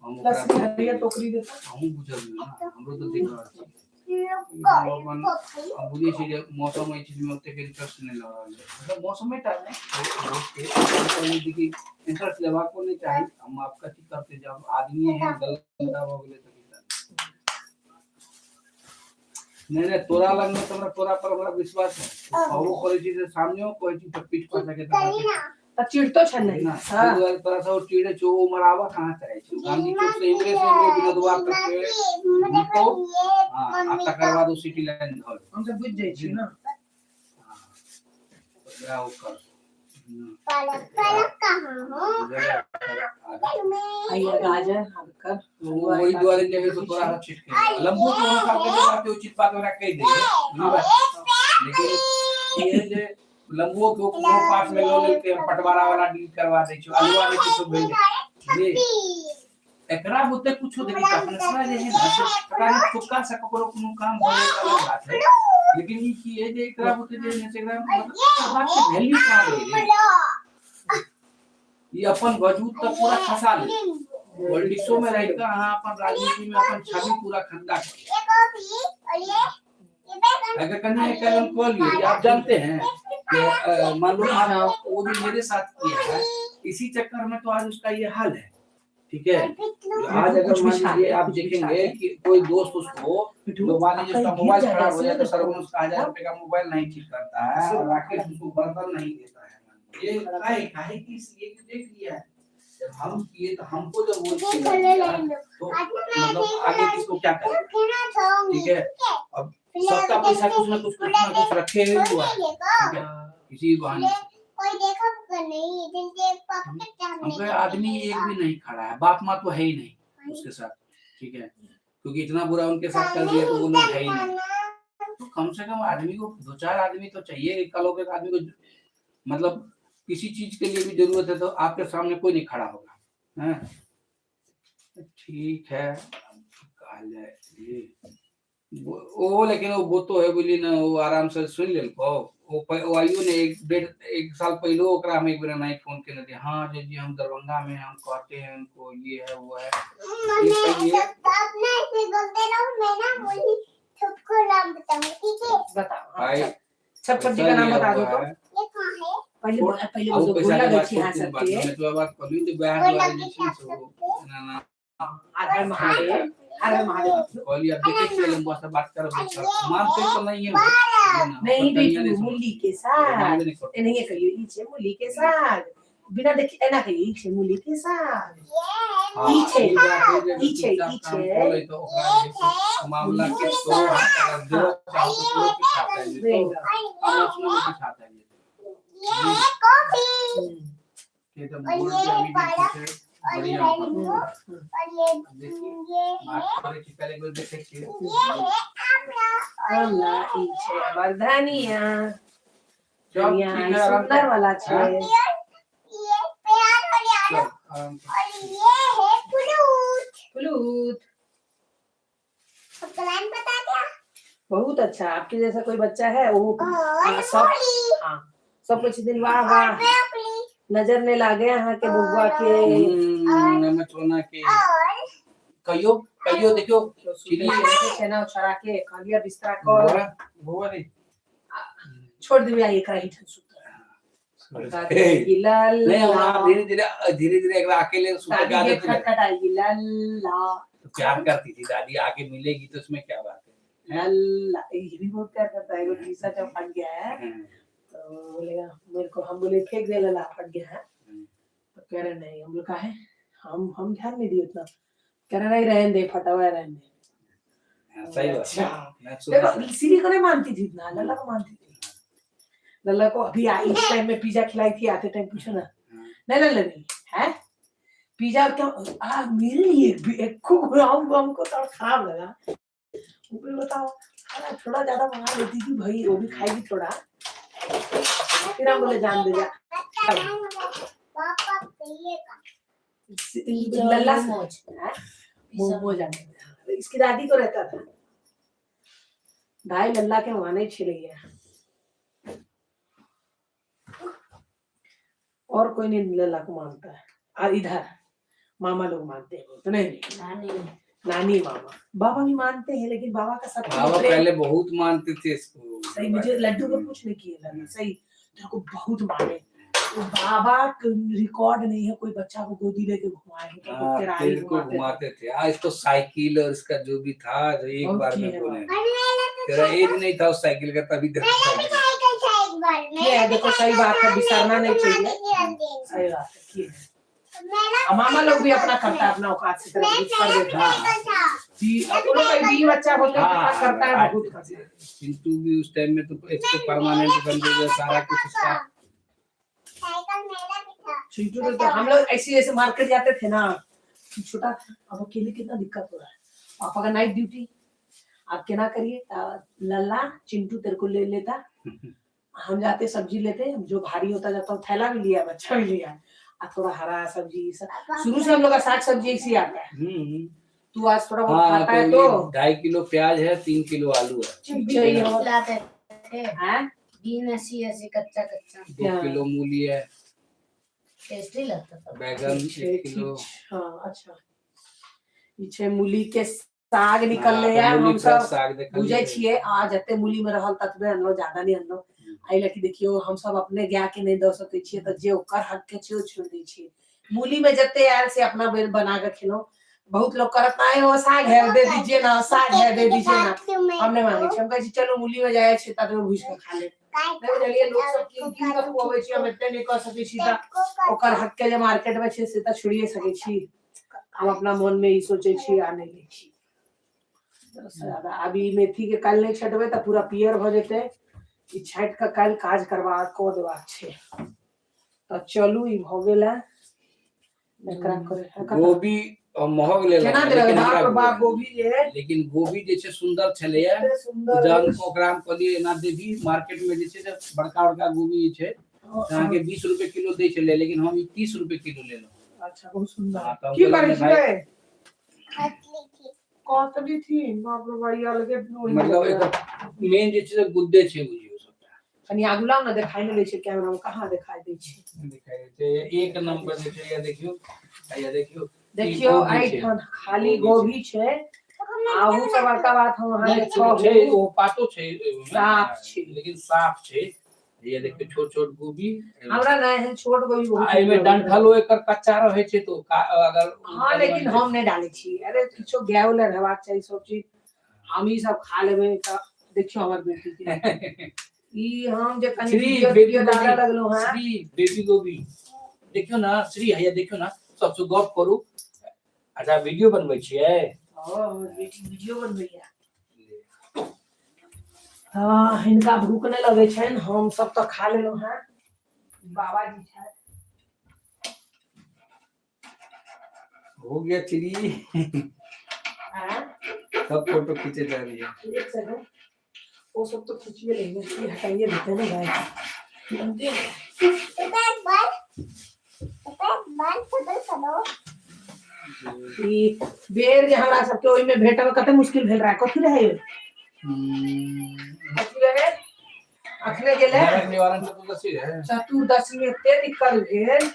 हम ओकरा लस्सी हरियर टोकरी देता। अहूँ बुझलियै ने, हमरो तऽ देख रहल छी। हम बुझै छी जे मौसम एहि चीजमे ओतेक इंटरेस्ट नहि लऽ रहल है, मतलब मौसमे टा नहि, देखी इंटरेस्ट लेबाको नहि चाही। हम आब कथी करतै जब आदमी एहन गलत भऽ गेलै तऽ की करतै? नहि नहि, तोरा लगमे तऽ हमरा तोरा पर हमरा विश्वास है। कहबो करै छी तऽ सामनेओ कहै छी तऽ पीठ पाछा के तऽ चिढ़तो छै नहि ना। ताहि दुआरे तोरा सब चिढ़े छौ। ओ मराबा कहाँ चाहै छै? गांधी चौक से इम्हरे से इम्हरे विनोदवा तक के घुमतौ। हाँ, आ तकर बाद ओ सिटी लाइन धऽ लेतौ। हम सब बुझि जाइ छी ना। हाँ, ओकरा ओ कर आइए गाजर हम कर वही दुआरे जे है से तोरा से छिटके लंबू के हिसाब के बात उचित बात ओकरा कहि दे, लेकिन ई है जे लंबुओ के कोनो पास में लऽ लेलकै, पटवारा वाला डील करवा दै छै, अलुआ नहि किछो भेलै जे एकरा बुते कुछो देखी अपने जे है ना से पता नहीं तुक्का से ककरो कोनो काम भऽ जाए तऽ अलग बात है, लेकिन ई की है जे एकरा बुते जे है से एकरा मतलब बात के वैल्यू कहाँ रहि गेलै? ई अपन वजूद तऽ पूरा खसा ले, पॉलिटिक्सो में रहि कऽ अहाँ अपन राजनीति में अपन छवि पूरा खंदा कर। अगर कन्या एक कलम कॉल लिए, आप जानते हैं कि मान लो आप वो जो मेरे साथ किया है, इसी चक्कर में तो आज उसका ये हाल है। ठीक है, आज अगर मान लीजिए आप देखेंगे कि कोई दोस्त उसको तो मान लीजिए उसका मोबाइल खराब हो जाए तो सरगुन उसका 1000 रुपए का मोबाइल नहीं ठीक करता है और राकेश उसको बर्तन नहीं देता है। ये काहे काहे कि ये देख लिया है, जब हम किए तो हमको जब वो तो मतलब आगे किसको क्या करें? ठीक है, अब सबका पैसा कुछ ना कुछ कुछ ना कुछ रखे हुआ है। ठीक है, किसी बहाने हमको आदमी एक भी नहीं खड़ा है, बाप माँ तो है ही नहीं उसके साथ। ठीक है, क्योंकि इतना बुरा उनके साथ कर दिया तो वो लोग है ही नहीं, तो कम से कम आदमी को दो चार आदमी तो चाहिए। कल के आदमी को मतलब किसी चीज के लिए भी जरूरत है तो आपके सामने कोई नहीं खड़ा होगा। हैं, ठीक है, कहल जाए वो, लेकिन वो तो है बुझली ना, वो आराम से सुन लेलको। वो आइयो ने एक डेढ़ एक साल पहले ओकरा हम एक बेर नहीं फोन केने रहियै, हाँ जी जी हम दरभंगा में हैं, हम कहते हैं उनको ये है वो है। बताओ भाई छप छप जी का नाम बता दो तो पहले पहले वो बोलो पैसा गोला के बात गच्छी हाँ छोड़, बात सबके में तो बात कहलियो तऽ वएह दुआरे जे छै से ओ एना एना हर महादेव हर महादेव। कहलियै आब देखै छियै लम्बा से बात करब, मानते तो नहीं है नहीं बेटू मूली के साग एनाहिए कहियो, ई छै मूली के साग, बिना देखे एना कहियो, ई छै मूली के साग। ई छै, ई छै, ई छै। मामला के तो अगर देवा चाहो तो तोरो किछु हाथ आबि जेतौ, आलोचना में किछु हाथ आबि जेतौ। के तऽ गोल्ड के अभी जे छै से बढ़िया देखिए बात करै छी पहिले एक बेर देखै छियै। आमला ई छै हमर धनिया। चल धनिया ठीक ई है, आराम सुंदर कर। वाला छै। चल आराम कर। फ्लूट बहुत अच्छा, आपके जैसा कोई बच्चा है वो सब, हाँ सब कुछ दिन वाह वाह नजर नहीं लागे अहाँ के बउआ के। एहिमे सोना के कहियो कहियो देखियो चिनी छेना छोड़ा के कहलिया बिस्तरा कर बौआ बौआ रे छोड़ देबे आ एकरा ही ठन सुत लाल नहीं हम धीरे धीरे धीरे धीरे एकरा अकेले सुते के दादी आदत के है। खटखटाएगी लल्ला। तो प्यार करती थी दादी, आके मिलेगी तो उसमें क्या बात है। लल्ला ये भी बहुत प्यार करता है। वो टी शर्ट फट गया है तो बोलेगा मेरे को, हम बोले फेंक दे लल्ला फट गया है, तो कह रहे नहीं, हम लोग है हम ध्यान नहीं दिए उतना, कह रहे नहीं रहने दे फटा हुआ रहने दे। हाँ, सही बात अच्छा है। देखो सीरी को नहीं मानती थी इतना, लल्ला को मानती थी। लल्ला को अभी आई इस टाइम में पिज्जा खिलाई थी, आते टाइम पूछो ना, नहीं लल्ला नहीं है पिज्जा क्या आ मेरे लिए भी एक खूब हमको थोड़ा खराब लगा। ऊपर बताओ अरे थोड़ा ज्यादा मंगा लेती थी भाई, वो भी खाएगी थोड़ा, फिर हम बोले जान दे जा लल्ला मोमोज आने इसकी दादी को रहता था भाई लल्ला के वहां नहीं छिल गया और कोई नहीं लल्ला को मानता है, और इधर मामा लोग मानते हैं तो नहीं। नानी। नानी मामा बाबा भी मानते हैं, लेकिन बाबा का सबसे बाबा प्रेम पहले बहुत मानते थे इसको। सही, मुझे लड्डू को कुछ नहीं किए लड्डू सही तेरे को बहुत माने। तो बाबा रिकॉर्ड नहीं है कोई बच्चा को गोदी लेके घुमाए हो, तो हाँ, तेराई तेरे को घुमाते थे। घुमाते थे। आज तो साइकिल और इसका जो भी था, जो एक बहुत बार किए में हैं बोले बाबा। तेरा एज नहीं था उस साइकिल का तभी तेरा साइकिल। साइकिल था एक बार। ये है, देखो सही बात है, बिसरना नहीं चाहिए। चाहिए। सही बात है, किए हैं। मेरा और मामा लोग भी अपना करता है, अपना औकात से तरह कुछ कर देता है। साइकिल था। जी, अब वो लोग का भी बच्चा होता है, हाँ, कितना करता है, हाँ, बहुत करता है। चिंटू भी उस टाइम में तो इसको परमानेंट समझो जो सारा कुछ उसका। साइकिल मेरा भी था। चिंटू तो हम लोग ऐसे जैसे मार्केट जाते थे ना, छोटा था, अब अकेले कितना दिक्कत हो रहा है। पापा का नाइट ड्यूटी, आप क्या ना करिए, लल्ला चिंटू तेरे को ले लेता, हम जाते सब्जी लेते, जो भारी होता जाता वो थैला भी लिया, बच्चा भी लिया, और थोड़ा हरा सब्जी सब। शुरू से हम लोग का साग सब्जी ऐसे ही आता है। तू आज थोड़ा बहुत हाँ खाता है तो तो ये 2.5 किलो प्याज है, 3 किलो आलू है, ठीक चाहिए बीन और- खिलाते थे। हैं? बीन ऐसी ऐसी कच्चा कच्चा। 2 किलो मूली है, टेस्टी लगता था। बैगन ठीक छै, 1 किलो। ठीक छै। हाँ अच्छा, ई छै मूली के साग निकलले हाँ, है। तो मूली हम फ्रेश सब साग देखलियै। बुझै छियै, आ जते मूली में रहल ततबे अनलो, ज्यादा नहि अनलो। एहि लए कि देखियौ हम सब अपने गाय के नहि दऽ सकै छियै, तऽ जे ओकर हक के छै ओ छोड़ि दै छियै। मूली में जते आयल से अपना बना के खेलौं। बहुत लोग करत ना वो साग है दे दीजिए ना, साग है दे दीजिए ना। हम नहि मांगै छियै, हम कहै छी चलू मूली में जाइ छै ततबे भूजि कऽ खा लेब। नहि बुझलियै, लोक सब कीन कीन कऽ खुअबै छै, हम एते नहि कऽ सकै छी, तऽ ओकर हक के जे मार्केट में छै से तऽ छोड़िए सकै छी। हम अपना मन में ई सोचै छी आ नहि लै छी। ज्यादा अभी मेथी के काल्हि नहि छटबै तऽ पूरा पियर भऽ जेतै। ई छाटि कऽ काल्हि काज करबा कऽ देबाक छै। तऽ चलू ई भऽ गेल है। एकरा करे गोभी और महग लेलक, केना देबै? लेकिन बाप हमरा रे बाप, गोभी जे है लेकिन गोभी जे छै सुन्दर छलैया। एते सुन्दर। जहन ओकरा हम कहलियै एना देबही मार्केट में जे छै से बड़का बड़का गोभी जे छै से अहाँके 20 रुपए किलो दै छलै, लेकिन हम ई 30 रुपए किलो लेलहुँ। अच्छा, बहुत सुन्दर। हाँ, तऽ हम की कहलियै करै भाई छियै? खतली थी। कतली थी, बाप रे, बढ़िया लगे। मतलब एकर मेन जे छै से गुद्दे छै बुझियौ सबटा। कनि आगू लाउ ने, देखाई नहि दै छै कैमरा में, कहाँ देखाई दै छै? दिखाई दै छै, एक नंबर जे छै। या देखियौ, या देखियौ। देखियौ, गोभी छै। एहिठाम खाली गोभी गोभी छै। आहू से बड़का बात हम अहाँके नहि, छै। कहू ओ पातो छै ओहिमे, साफ छै। लेकिन साफ छै। ये देखियौ, छोट छोट गोभी। हमरा ने एहन छोट गोभी बहुत आ एहिमे नीक लगैए। डंठलो एकर कच्चा रहै छै तो अगर हाँ, लेकिन हम नहि डालै छी। अरे किछो गाय लए रहबाक चाही सब चीज, हम ई सब खा लेबै। तऽ देखियौ हमर बेटी के ई हम जे कनि श्री वीडियो बेबी वीडियो डालऽ गोभी। लगलहुँ हेँ। श्री बेबी गोभी देखियौ ने। श्री, हैया देखियौ ने, सबसँ गप करू। अच्छा, वीडियो बनबै छियै? हाँ, हमर बेटी वीडियो बनबैया। हँ, हिनका भूख नहि लगै छनि, हम सब तऽ खा लेलहुँ हेँ। बाबाजी छथि। हो गया श्री। आँय? सब फोटो खींचे जा रही है। एक सेकंड, वो सब तो खींचिए लेंगे, ये हटाइए देते हैं ना भाई, बनते हैं। पापा एक बार, पापा एक बार सबर करो। ई बेर जे हमरा सबके ओहिमे भेटल कते मुश्किल भेल रहा। कथी रहै? कथी रहै? अखने गेलै। नरक निवारण चतुर्दशी है। चतुर्दशी में एते दिक्कत भेल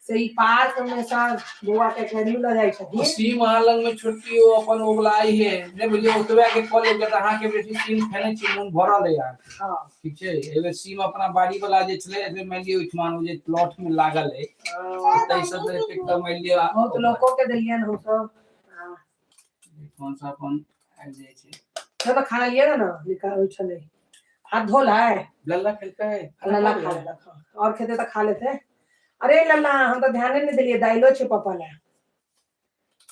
से ई पार्क में सँ बौआ के एकेडमी लऽ जाइ छथिन। सीम अहाँ लग में छोटकी ओ अपन ओ वाला आई है नहि बुझलियै, ओतबे के कऽ लेब तऽ अहाँके बेसी सीम खेने छी, मोन भरल है अहाँके। ठीक छै, एहि बेर सीम अपना बाड़ी वाला जे छलै, एहि बेर मानि लिअ ओहिठमा ओ जे प्लॉट में लागल है, ताहि सब एतेक तऽ मानि लिअ बहुत लोको के देलियनि हमसब। हाँ। कौन सा अपन आबि जाइ छै। से तऽ खाना लिअ ने, निकाल छलै, हाथ धोल है। लल्ला खेलकै? लल्ला खा लेलक। हाँ। और खेते तऽ खा लेते। अरे लल्ला, हम तऽ ध्याने नहि देलियै, दाइलो छै पापा लए,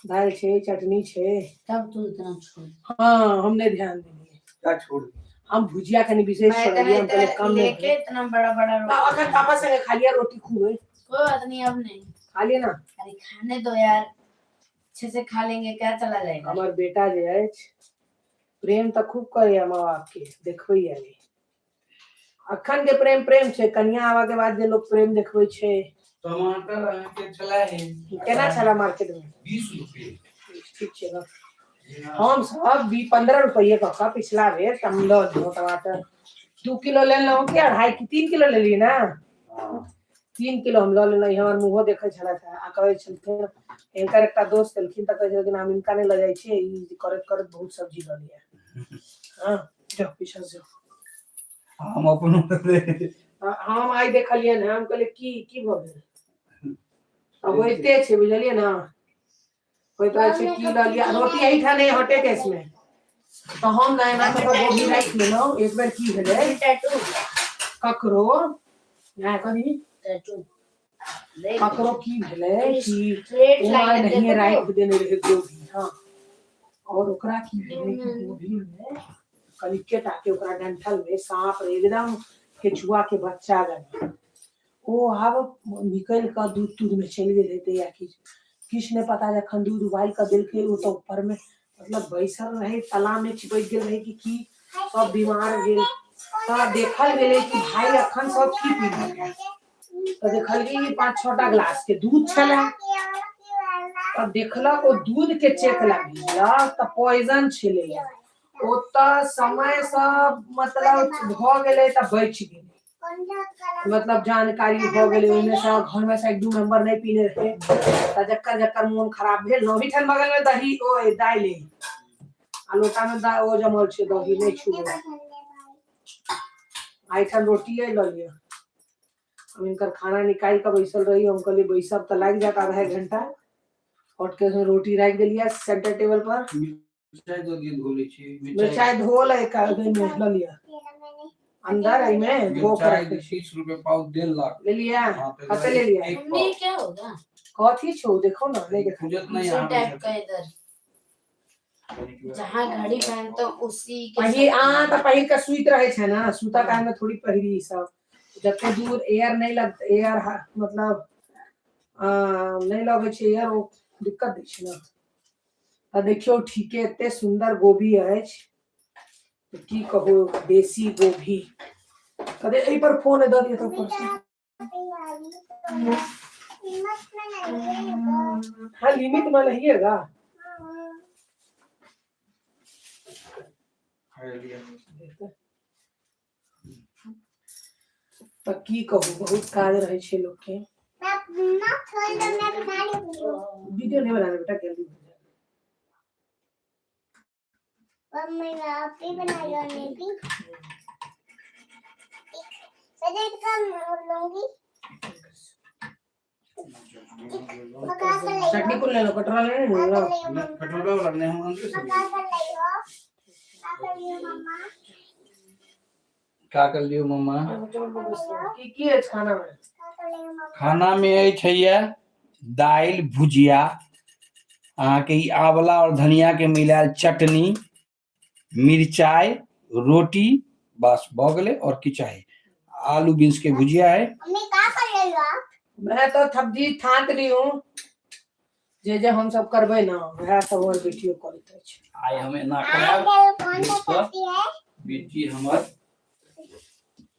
दालि छै, चटनी छै। तब तू इतना छोड़ हाँ, हम नहीं ध्यान देलियै। क्या छोड़? हम भुजिया कनि विशेष मैं छोड़लियै, इतना हम कहलियै इतना कम नहि लेके इतना बड़ा बड़ा भेल। रोटी। अखन पापा संगे खा लिया रोटी खूब है। कोई बात नहीं, अब नहीं। खा लिया ना। अरे खाने दो यार, अच्छे से खा लेंगे, क्या चला जाएगा? हमर बेटा जे अछि प्रेम तऽ खूब करैया माँ बाप के, देखबैया नहि। अखन के प्रेम प्रेम छै, कनिया आबऽ के बाद जे लोक प्रेम देखबै छै। टमाटर अहाँके छलै है। केना छला मार्केट में? 20 रुपए। ठीक छै ने? हम सब भी 15 रुपये कऽ कऽ पिछला बेर हम लऽ लेलहुँ टमाटर। 2 किलो लेलहुँ कि अढ़ाई कि 3 किलो लेलियै ने। 3 किलो हम लऽ लेलहुँ। हमर मुँहो देखै छलथि आ कहै छलखिन, हिनकर एकटा दोस्त एलखिन तऽ कहै छलखिन, हम हिनका नहि लऽ जाइ छियै, ई करैत करैत बहुत सब्जी लऽ लिअ। हँ, जाउ, पीछा से जाउ। हम अपनो हम आइ देखलियै ने, हम कहलियै की की भऽ गेल? आ होइते छै, बुझलियै ने, होइत रहै छै। की लऽ लिअ? रोटी एहिठाम नहि हटेके इसमे। तऽ हम ने एना कऽ कऽ गोभी राखि लेलहुँ। एक बेर की भेलै, टैटू। ककरो यहाँ कनी टैटू। ककरो की भेलै कि स्ट्रेट ओ लाइन। नहिये राखि देने रहै गोभी। हँ, और ओकरा की भेलै कि गोभी मे कनिके टाके ओकरा डंठल मे साँप रहै, एकदम केचुआ के बच्चा जेना। ओ आब निकलि कऽ दूध तूध मे चलि गेल हेतै या किछु किछु नहि पता। जखन दूध उबालि कऽ देलकै ओ, तऽ ऊपर मे मतलब बैसल रहै, तला मे चिपकि गेल रहै कि की, सब बीमार भेल। तऽ देखल गेलै कि भाई अखन सब की पीलकै? तऽ देखलकै कि पाँच छओ टा ग्लास के दूध छलै। तऽ देखलक, ओ दूध के चेक ला भेजलक तऽ पॉइजन छलैया। ओतऽ समयसँ मतलब भऽ गेलै तऽ बचि गेलै, मतलब जानकारी भऽ गेलै। ओहिमे सँ घरमे सँ एक दू मेंबर नहि पीने रहै, तऽ जकर जकर मोन खराब भेल ने। ओहिठाम बगलमे दही ओ दालि अइ आ लोटामे दा ओ जमल छै दही, नहि छुबै। एहिठाम रोटिए लऽ लिअ। हम हिनकर खाना निकालि कऽ बैसल रही। हम कहलियै बैसब तऽ लागि जायत आधा एक घंटा। हट के रोटी राखि देलियै सेंटर टेबल पर। मिरचाइ दऽ दियौ, धो लै छी। मिरचाइ धोल है ओहिमे, लऽ लिअ अंदर, एहिमे धो के मिरचाइ रखै छी। 30 रुपए पाव 1.5 लाख। लेलियै? हाँ, तऽ कते लेलियै? एक मम्मी, पाव। क्या होगा? कथी छौ? देखो ना, नहीं देखा। खुजत नहीं उसी यहाँ। टाइप का इधर जहाँ घड़ी पहनते हो उसी के पहिर साथ। आ तऽ पहिर के सुति रहै छै ने। सुतऽ काल में थोड़ी पहिरी ई सब। जते दूर एयर नहि लग, एयर मतलब नहि लगै छै एयर, ओ दिक्कत दै छै ने। तऽ देखियौ, ठीके एते सुन्दर गोभी अछि तऽ की कहू, देसी गोभी। अरे, एहि पर फोन दऽ दियौ तऽ ऊपर से। हाँ, लिमिट में रहिएगा। तऽ की कहू, बहुत काज रहै छै लोकके। वीडियो नहीं बनाना बेटा, जल्दी हो जाएगा। मम्मी, आप भी बना लो, मैं भी पहले का लूंगी, पका कर ले। चटनी कुल ले लो, कटोरा ले लो। लो। कटोरा वाला नहीं, हम अंदर से। पका कर ले हो, का कर लियो मम्मा? का कर लियो मम्मा? की की अछि खाना में? का कर लियो मम्मा? खाना में अछि हैया दालि भुजिया, अहाँके ई आंवला और धनिया के मिलायल चटनी, मिरचाइ, रोटी, बस भऽ गेलै। और की चाही? आलू बीन्स के भुजिया है। मम्मी, का कर ले हो आप? मैं तो सब्जी थाक रही हूँ। जे जे हम सब करबै ने, वएह सब हमर बेटियो करैत अछि। आइ हम एना आज करायब। कौन सा इसका? सब्जी है? बेटी, हमर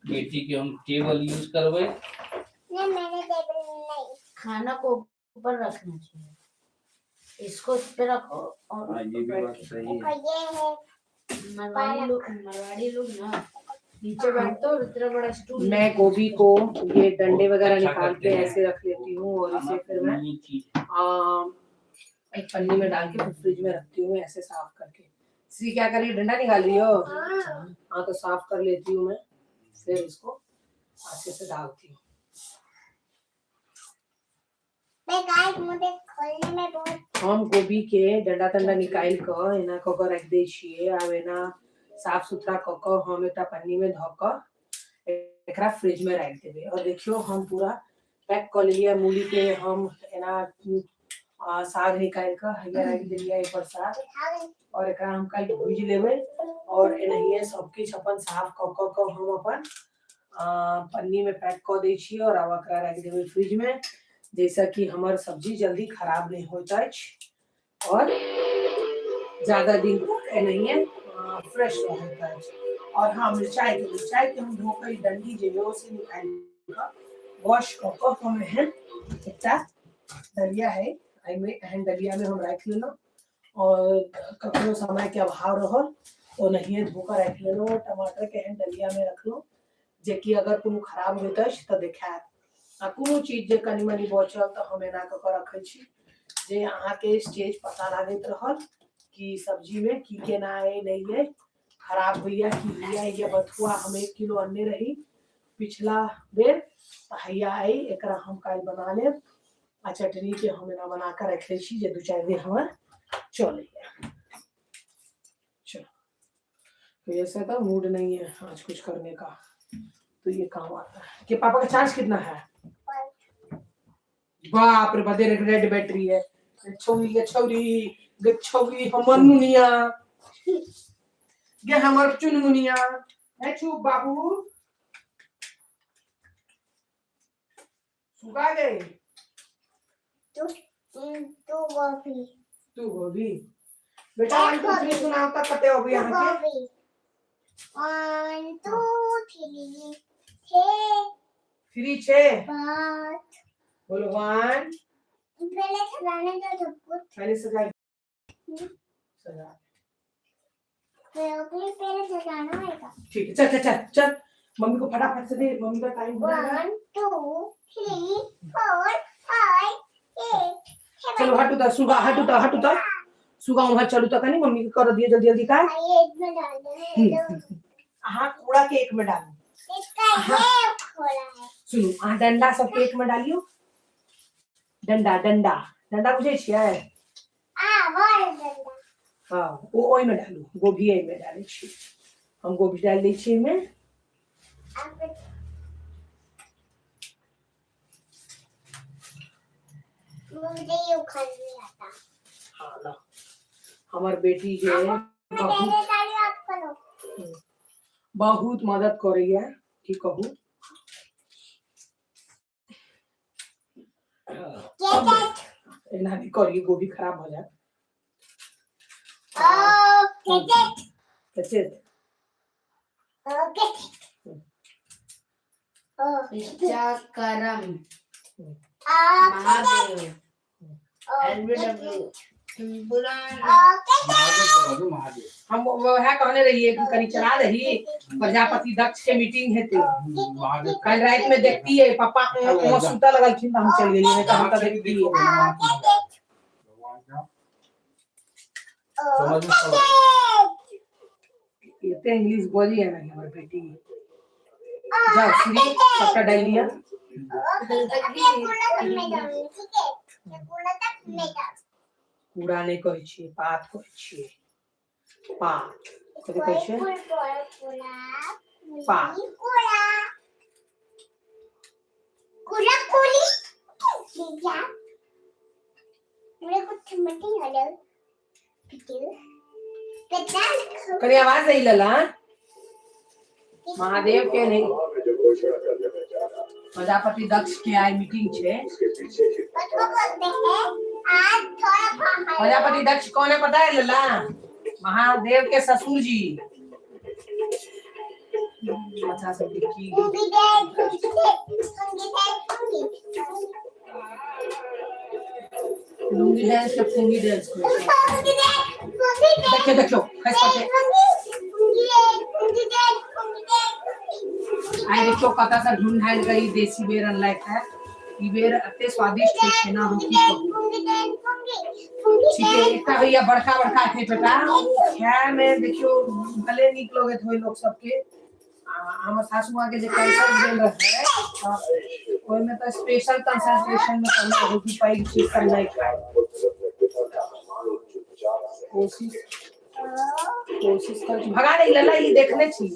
बेटी के हम टेबल यूज करबै। नहीं, मैंने टेबल नहीं। खाना को ऊपर रखना चाहिए, इसको उस पे रखो और हाँ, ये भी बैठ बात के। सही है। देखो, ये है। मारवाड़ी लोग ना नीचे बैठते और इतना बड़ा स्टूल। मैं गोभी को ये डंडे वगैरह अच्छा निकाल करते के हैं। ऐसे रख लेती हूँ और इसे फिर मैं खाना चीज है। एक पन्नी में डाल के फिर फ्रिज में रखती हूँ ऐसे साफ करके। श्री क्या कर रही है? डंडा निकाल रही हो? हाँ, तो साफ कर लेती हूँ मैं, फिर इसको अच्छे से डालती हूँ। मैं गाइस, मुझे खोलने में बहुत हम गोभी के डंडा तंडा निकालि कऽ एना कऽ कऽ राखि दै छियै। आब एना साफ सुथरा कऽ कऽ हम एकटा पन्नी में धऽ कऽ एकरा फ्रिज में राखि देबै। और देखियौ, हम पूरा पैक कऽ लेलियै मूली के। हम एना साग निकालि कऽ हैया राखि देलियै एहि पर साग और एकरा हम काल्हि भूजि लेबै। और एनाहिए सब किछु अपन साफ कऽ कऽ कऽ हम अपन पन्नी में पैक कऽ दै छियै और आब एकरा राखि देबै फ्रिज में, जाहिसँ कि हमर सब्जी जल्दी खराब नहि होइत अछि और ज्यादा दिन तक एनाहिए फ्रेश रहैत अछि। और हाँ, मिरचाइके हम धो कऽ ई डंडी जे यऽ से निकालि कऽ वॉश कऽ कऽ हम एहन एकटा डलिया है, एहिमे, एहन डलियामे हम राखि लेलहुँ और कखनो समयके अभाव रहल तऽ ओनाहिए धो कऽ राखि लेलहुँ। टमाटरके एहन डलियामे रखलहुँ, जेकि अगर कोनो खराब होइत अछि तऽ देखायत। आ कोनो चीज जे कनि मनि बचल तऽ हम एना कऽ कऽ रखै छी जे अहाँके स्टेज पता लागैत रहल कि सब्जीमे की केना अइ नहि अइ, खराब होइया की होइया। ये बथुआ हम 1 किलो अनने रही पिछला बेर, तऽ हैया अइ, एकरा हम काल्हि बना लेब। आ चटनी के हम एना बना कऽ राखि लै छी जे 2-4 दिन हमर चलैया। चलो, तो ऐसे तो मूड नहीं है आज कुछ करने का, तो ये काम आता है कि पापा का चार्ज कितना है? बाप रे बाप, रेड बैटरी है। छौरी गे छौरी गे छौरी, हमर नुनिया गे, हमर चुनमुनिया है। चुप बाबू, सुखा गए। 2 गोभी। 2 गोभी बेटा, 1 2 3 सुनाओ तक कते हो गई 2 अहाँ के? गोभी। 1 2 3 6 3 6 5। बोलो 1। पहले सजाने दो सब कुछ। पहले सजाई, सजा। पहले सजाना होगा। ठीक है, चल चल चल चल, मम्मी को फटाफट से दे, मम्मी का टाइम हो जाएगा। 1 2 3 4 5 6 7। चलो हटू ता सुगा, हटू ता, हटू ता सुगा, उम्हर चलू ता कनी मम्मी के कर दिए जल्दी जल्दी का। ये एक में डाल दे। हाँ, कूड़ा के एक में डालो। इसका ये खोला है। सुनू, अहाँ डंडा सबके एक में डालियो। डंडा डंडा डंडा बुझै छियै? आ, वो डंडा। हाँ, ओ ओहिमे डालू। गोभी एहिमे डालै छी हम, गोभी डालि दै छियै एहिमे। मुझे ये उखाड़ नहीं आता। हाँ ल, हमर बेटी जे बहुत बहुत मदद करैया, की कहू। एना नहि करियौ, गोभी खराब भऽ जायत। करम महादेव एलबीडब्ल्यू। हम वएह कहने रहिए कि कनी चला रही, प्रजापति दक्ष के मीटिंग हेतै कल रात में, देखती है पापा वहाँ सुता लगलखिन तऽ हम चलि गेलियै, नहीं तऽ हम तऽ देखतियै। एते इंग्लिश बोली है ना हमर बेटी। जाओ श्री, सबटा डाल लिया। कूड़ा नहि कहै छियै, पात कहै छियै। पात कथी कहै छियै? पात। कनी आवाज नहीं लला। महादेव के नहीं, प्रजापति दक्ष के आई मीटिंग छे। प्रजापति दक्ष कौन है पता है लला? महादेव के ससुर जी। अच्छा सब की लुंगी डांस के फुंगी डांस को देखियो देखियो खस पड़ते। आइ देखियो कतऽ से ढूंढ ढाल के ई देसी बेर अनलक है। ई बेर एते स्वादिष्ट होइ छै ना, हम की कहू। ठीक है, एकटा होइया बड़का बड़का एते टा, खाय में देखियो भले नीक लगैत होय लोक सबके। आ हमर सासू माँ के जे कैंसर भेल रहै, ओहिमे तऽ स्पेशल कंसंट्रेशन में कहने रहै कि पैघ चीज सब नहीं खाय। कोशिश कोशिश कर भगा नहीं लला, ई देखने छी।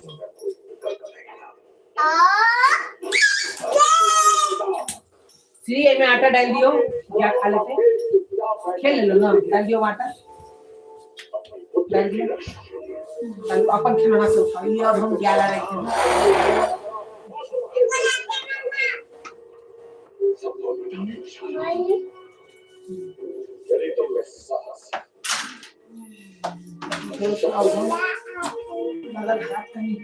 श्री एमे आटा डाल दियो, क्या खा लेते खेल लो ना, डाल दियो आटा, डाल दियो अपन खिलौना से उठाओ। ये अब हम 11 रहे हैं। अब हम बगल हाथ कनी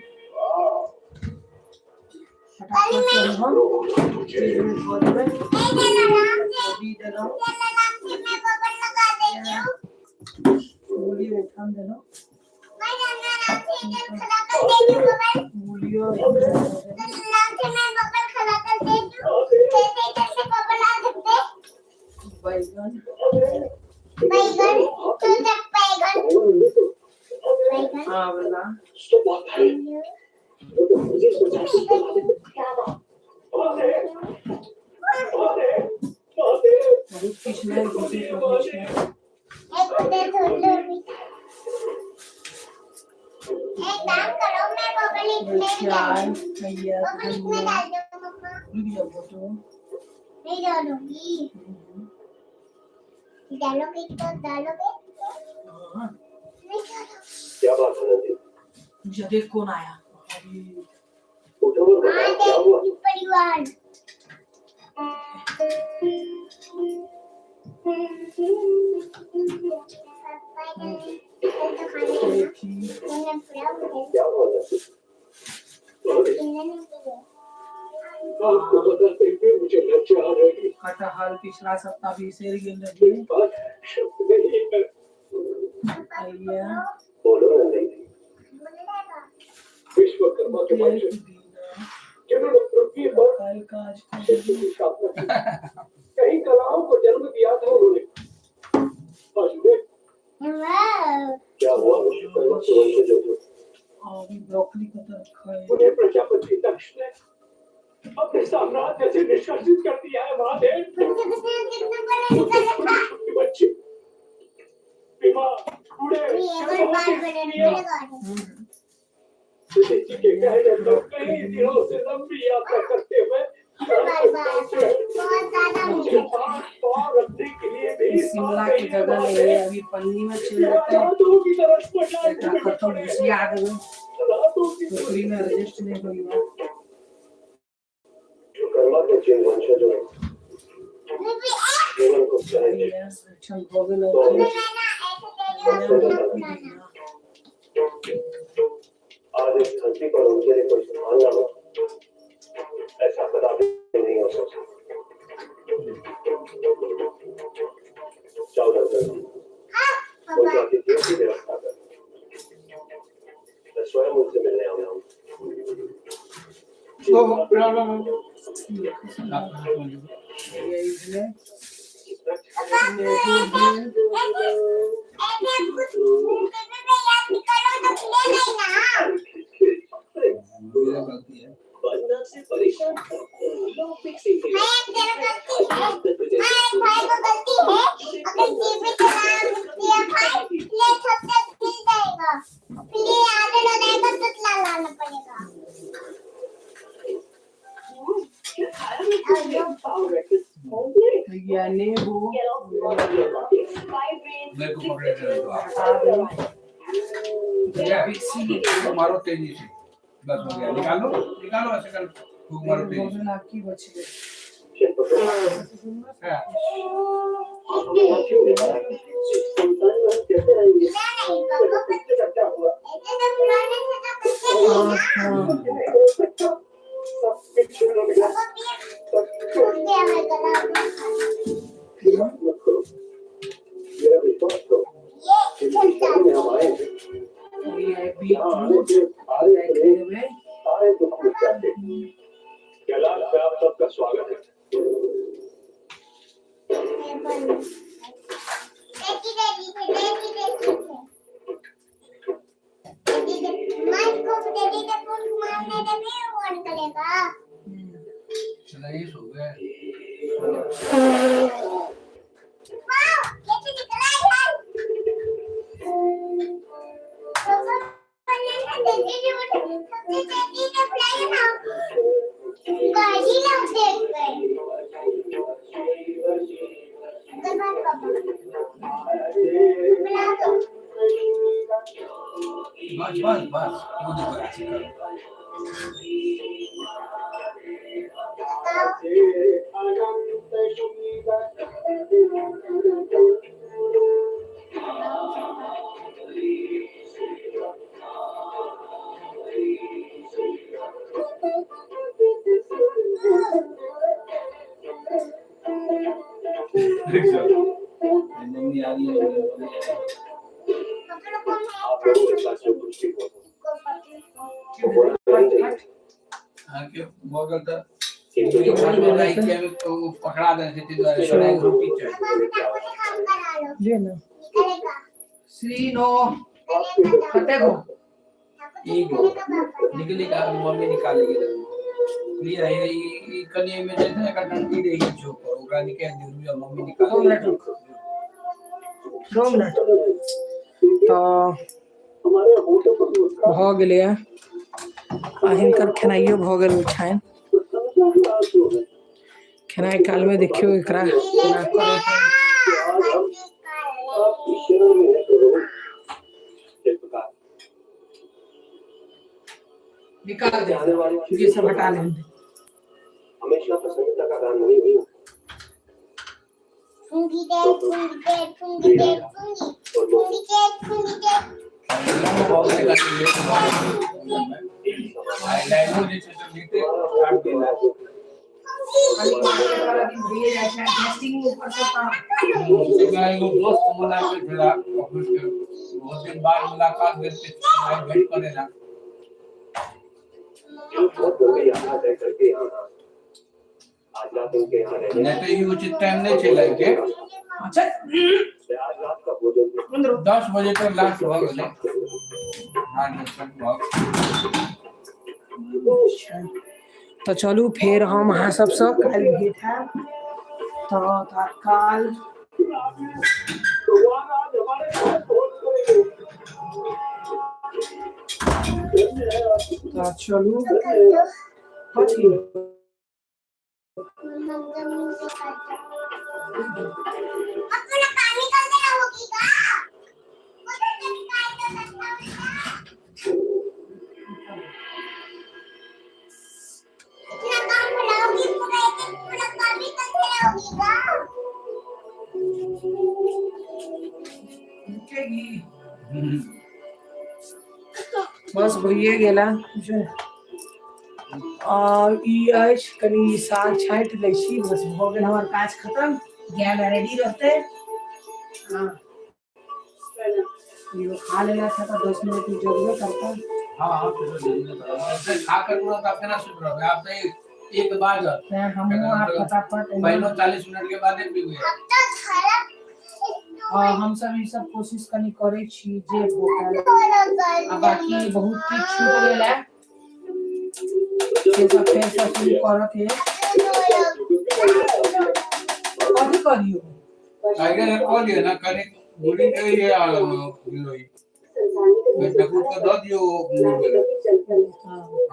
फटाफट हम चीज में धो देबै। गोभी देलहुँ, मूली ओहिठाम देलहुँ, मूलियो। बैगन तो बैगन बैगन आंवला। बहुत किछु नहि घुसै पड़ै छै। एक उधर थोड़ा भी। एक काम करो, मैं बबल इसमें मिरचाइ डाल हैया बबल इसमें धनिया। डाल दो मम्मा। रुकि जाओ फोटो। नहीं डालूंगी। डालोगे तो डालोगे। हाँ। नहीं डालोगे। क्या बात है नंदी? जा देख कौन आया अभी। उठो और हाँ बताओ क्या हुआ? देख परिवार। पापा ने तो खाने ना मेथी। मैंने पूरा उधर क्या हुआ नंदी? पीने नहीं दिए। आपको बताते हुए मुझे लज्जा आ रही है। कटहल पिछला सप्ताह बिसरि गेल रहियै। मेरे पास शब्द नहीं है। पापा भैया। बोलो नंदी। बोलेगा। विश्वकर्मा के वंश पुदीना। जिन्होंने पृथ्वी पर काल्हि काज शिल्प की स्थापना की, कई कलाओं को जन्म दिया था उन्होंने। वासुदेव, वाओ। क्या हुआ विश्वकर्मा के वंशजों को? और ब्रोकली कतऽ रखै? उन्हें प्रजापति दक्ष ने अपने साम्राज्य से निष्कासित कर दिया है महादेव। कितना बड़ा निकला था। बच्चे बीमार बूढ़े ये एक बार बड़ा निकलेगा। जी के कहने पर कई दिनों से लंबी यात्रा करते हुए बार बार बहुत ज्यादा मुझे मुझे पाँव पाँव रखने के लिए भी शिमला के जगह नहीं है, अभी पन्नी में चलि जेतै। रातों की तरह स्मशान एकरा में कतौ पड़े। घुसिया देबै। रातों की टोकरी में एडजस्ट नहि होइए। विश्वकर्मा के जिन वंशजों ने जीवन को सहज हैया, अच्छा भऽ गेल। तो अछि। ऐसे आज इस धरती पर उनके लिए कोई सम्मान ना हो, ऐसा कदापि नहीं हो सकता। जाओ डॉक्टर, उनके अतिथियों की व्यवस्था कर। मैं स्वयं उनसे मिलने आऊंगा। हैया, ई भेलै। नेबो भेल। कुछ याद निकालो तो खुलेगा ही ना। मेरा गलती है। से परेशान मैं एक तेरा गलती है, हाँ एक भाई को गलती है। अगर जीप चला दिया भाई ले सबसे मिल जाएगा, फिर ये आगे हो जाएगा तो लाना पड़ेगा। हैया नेबो। मेरे को पकड़े दे दो आप। हटा देबै। भैया, फूंक मारो तेजी से, बस हो गया। निकालो निकालो, ऐसे कर, फूंक मारो भऽ तेजी से। गेल, आब की बचलै? हाँ। नहीं पापा, ऐसे तो पुराने से तो करते नहीं ना। पापा भी टूट गया मेरा गला। मेरा विश्वास करो, ये चलता हम आए हैं हैया यहाँ आने बीटरूट से सारे राखि क्लेश, देबै। सारे दुख मिट जाते हैं। कैलाश में आप सबका स्वागत है। देखी देखी थे, देखी देखी थे। देखी थे। मन को देखी थे, फूंक मारने से भी वो निकलेगा। चला ये सो गया। वाओ, कैसे निकला यार? पापा, मैंने ना देखी थी, वो सबसे देखी थे, बुलाया ना। गाड़ी लोग देख गए। गरबा पापा। बुला दो। बस बस बस, वो देखो ऐसे करो। बताओ। देख सर, मम्मी आ रही है, मम्मी आ रही है। पकड़ो कौन है? आप लोगों के साथ जो कुछ भी हुआ वो बोलना नहीं चाहिए। हाँ के भऽ गेल तऽ किंतु जो घर में राखि के तो ओ पकड़ा देने छै, ताहि दुआरे सराय रोटी चाही। पापा, फटाफट काम करा लो। ले ने। श्रीनो कते गो एगो निकली का मम्मी निकाले गेलै क्लियर है। ई ई कनि एहिमे जे छै एकर डंडी रही झोक पर, ओकरा निकालि दियौ, मम्मी निकाल। 2 मिनट रुक, 2 मिनट। तऽ भऽ गेलैए आ हिनकर खेनाइयो भऽ गेल छनि। खेनाइ कालमे देखियौ एकरा केना करै। आपकी शरण में है प्रभु शिल्पकार। निकाल दे। आने वाली ये सब हटा लेंगे। हमेशा प्रसन्नता का कारण नहीं हुई। फूंकी दे, फूंकी दे, फूंकी दे, फूंकी फूंकी दे, फूंकी दे। भऽ गेलै, कनि लेट भऽ गेलै। आइ लाइनो जे छै से लेटे स्टार्ट भेल है। भइए जाइ छै टेस्टिंग ऊपर से तऽ। एकरा एगो दोस्त मुलाकात छला ऑफिस के, बहुत दिन बाद मुलाकात भेल छै, आइ भेंट करेला। जो बहुत लंबी यात्रा तय करके यहाँ आज रात उनके यहाँ रहने नहि तऽ ई उचित टाइम नहि छै लाइट के। अच्छा। मैं आज रात का भोजन 10 बजे तक लास्ट भऽ गेलै। हाँ, 10 तक भऽ तऽ चलू, फेर हम अहाँ सबसँ काल्हि भेट हैब। तऽ तत्काल भगवान आज हमारे साथ बहुत करेंगे। तऽ चलू। कथी? अपना काम ही करते रहोगी का उधर से निकाल दो सकता हूँ। इतना काम बनाओगी, पूरा एक एक पूरा काम ही करते रहोगी का। रुकेगी? बस भइए गेला। आ ई अछि, कनि साग छाँटि लै छी, बस भऽ गेल हमर काज खतम। गाय रेडी रहतै। हाँ, इहो खा लेला तऽ 10 मिनट में जगबे करतै। हाँ, फिर जल्दी खा कर तुरंत आप केना सुति रहबै? आब तऽ 1 बाजत। तेँ हमहूँ आब फटाफट पहिनो 40 मिनट के बादे पीबै। अब तो खाना हमसब ई सब कोशिश कनि करै छी जे भेटल आ बाकी बहुत किछु छूट गेल है, से सब फेरसँ शुरू करऽ के। कथी करियौ? टाइगर कऽ लिअ ने कनि मुड़ी के ये आ गिलोय ठाकुर के दऽ दियौ मुर्गे।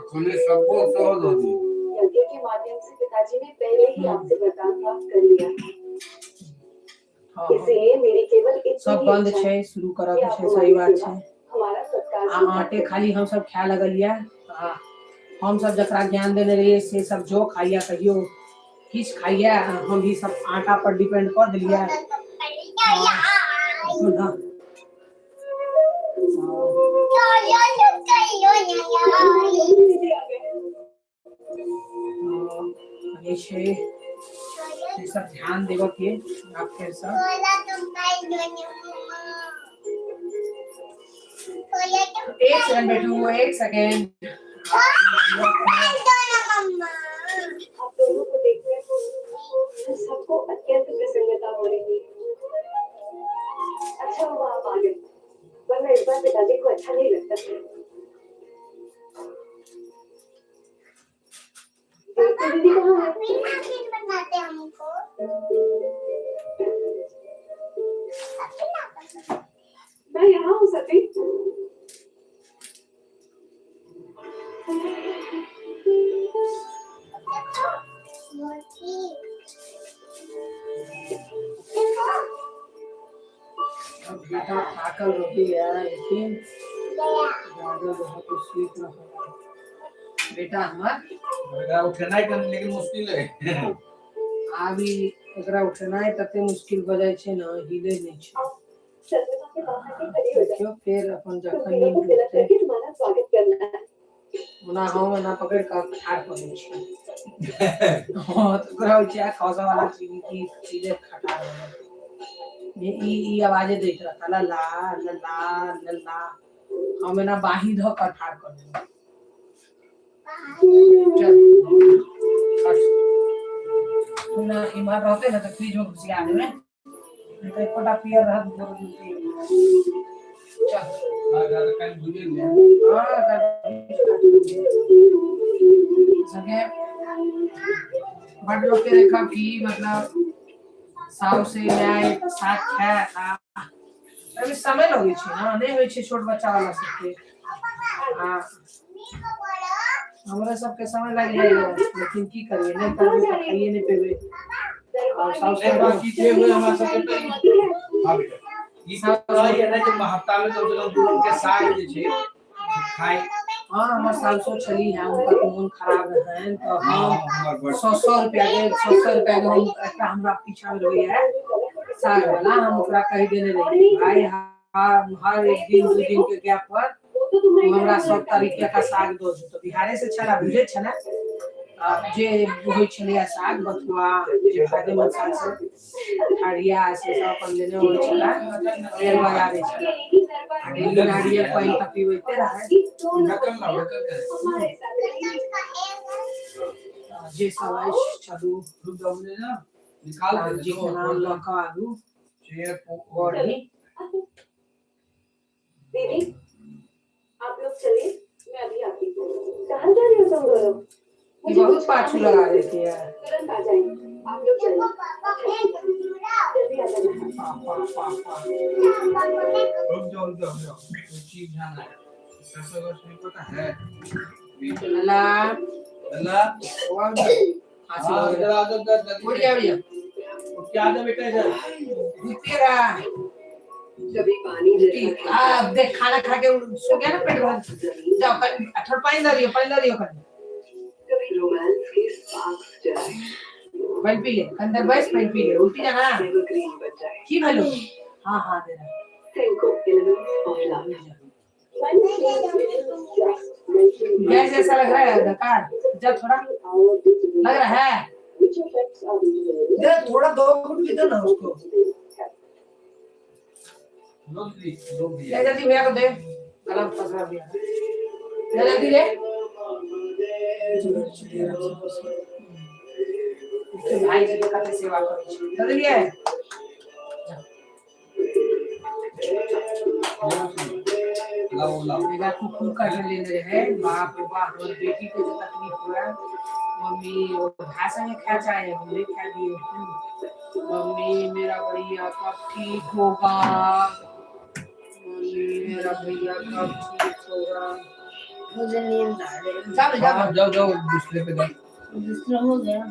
अखने सबको सेहो दऽ दियौ। यज्ञ के माध्यम से पिताजी ने पहले ही आपसे वरदान प्राप्त कर लिया है। इसलिए मेरी केवल इतनी सब ही बंद इच्छा है छै, शुरू करऽ के छै, सही बात छै। हमारा सत्कार आ स्वीकार आटे करें। खाली हमसब खाय लगलियै आ हमसब जकरा ज्ञान देने रहियै से सब जो खाइया, कहियो किछु खाइया, आ हम भी सब आटा पर डिपेंड कऽ देलियै। सुन। दीदी आ गए। जे छै से सब ध्यान देबऽ के आब फेरसँ। एक सेकंड बैठू, एक सेकंड। आप दोनों को देखकर हम सबको अत्यंत प्रसन्नता हो रही है। अच्छा हुआ आप आ गए, वरना इस बार पिताजी को अच्छा नहीं लगता। देवकी दीदी कहाँ है? बनाते हमको। मैं यहाँ हूँ सती। मोती देखो। अब बेटा थाकल रहैया लेकिन जागल रह तो सुति रहल बेटा हमर। एकरा उठेनाइ कनि लेकिन मुश्किल है। आब ई एकरा उठेनाइ तते मुश्किल भऽ जाइ छै ने, हिले नहि छै। चंद्रमा के बाहर ही खड़ी हो जाए। देखियौ, फेर अपन तुम जखन तीनों नींद को तिलक टूटतै। करके तुम्हारा स्वागत करना है। ओना हम एना पकड़ि कऽ ठाढ़ कऽ दै छियै। हँ, तऽ ओकरा होइ छै खसऽ वाला चीज की चीजे खटा रहल। ई ई आवाजे दैत रहता, ला ला ला ला ला ला। हम एना बाही धऽ कऽ ठाढ़ कऽ देबै। चल हट। ओना इम्हर रहतै ने तऽ फ्रिज में घुसिया देबै, नहि तऽ एकोटा पियर रहत। चल। हाँ, ज्यादा कहीं भूलिए नहीं। हाँ, संगे बड लोग के देखब कि मतलब साउस से माय साथ खाय आ अभी समय लगै छै ने, नहि होइ छै छोट बच्चा वाला सबके। आ हमरा सबके समय लागि जाइए, लेकिन की करिए, नहि करबै तऽ खाइए नहि पेबै। और साउस नहीं, बाकी जे हुए हमरा सबके तऽ हाँ बेटा, ई सब रहैए ने जे हफ्ता में कम से कम 2 रंग के साग जे छै खाइ। हाँ, हमर साउसो छली है, हुनकर तऽ मोन खराब रहनि तऽ हाँ, हम हमर बड़ 100-100 रुपया के, 100-100 रुपया के हम एकटा हमरा पीछा में रहैया साग वाला, हम ओकरा कहि देने रहियै भाई हर एक दिन 2 दिन के गैप पर तू हमरा सब तरीके का साग दो। तऽ बिहारे से छला, बुझै छला जे होइ छलैया साग बथुआ जे फायदेमंद साग सब ठरिया से सब अपन लेने होइ छला, फेर बजा दै छला। आ डेली नारियल पानि तऽ पीबैते रहै। ढक्कन लाओ, ढक्कन के। जे सब अछि चलू रुक जाओ मुझे ना निकाल के रामजी के नाम लऽ कऽ आगू चेयर बढ़ी। दीदी आप लोग चलिए, मैं अभी आती हूँ। कहाँ जा रहे हो तुम दोनों? ई बहुत पाछू लगा देती है। तुरंत आ जाएंगे, आप लोग चलिए, जल्दी आ जाना। पापा पापा रुक जाओ, रुक जाओ, रुक जाओ, कोई चीज ध्यान आया ऐसा कुछ नहीं पता है। लला लल्ला खांसी हाँ, हो इधर आ जाओ, इधर जल्दी। उठ जा भैया। उठ के आ जा बेटा इधर। तेरा कभी पानी जैसा आ देख, खाना खा के सो गया ना पेट भर। जाओ थोड़ा पानी दे दियो, पानी दे दियो कन। कभी रोमांस के स्पार्क्स जलाए, पानी पी ले अंदर बस, पानी पी ले, उल्टी जाना। एवरग्रीन बन जाए। की भेलो? हाँ हाँ दे रहा। Senco elements of love. Gas जैसा लग रहा है डकार, जा थोड़ा लग रहा है। दे थोड़ा, 2 घुट भी दो ना उसको। लो दीदी, लो भैया। ले जल्दी भैया को दे, गला में फंस रहा भैया, ले जल्दी ले। भाई जी के कते सेवा करै छै, जल्दी ले। लाओ लाओ। मेरा कुकुर काट लेने रहे, बाप रे बाप, हमर बेटी के जो तकलीफ हुआ। मम्मी वो भाषा में खा चाहे, हम नहीं खा दिए। मम्मी मेरा भैया कब ठीक होगा, मम्मी मेरा भैया कब ठीक होगा। मुझे नींद आ रही है। जाओ जाओ। हाँ, जाओ जाओ दूसरे पे जाओ। दूसरा हो गया।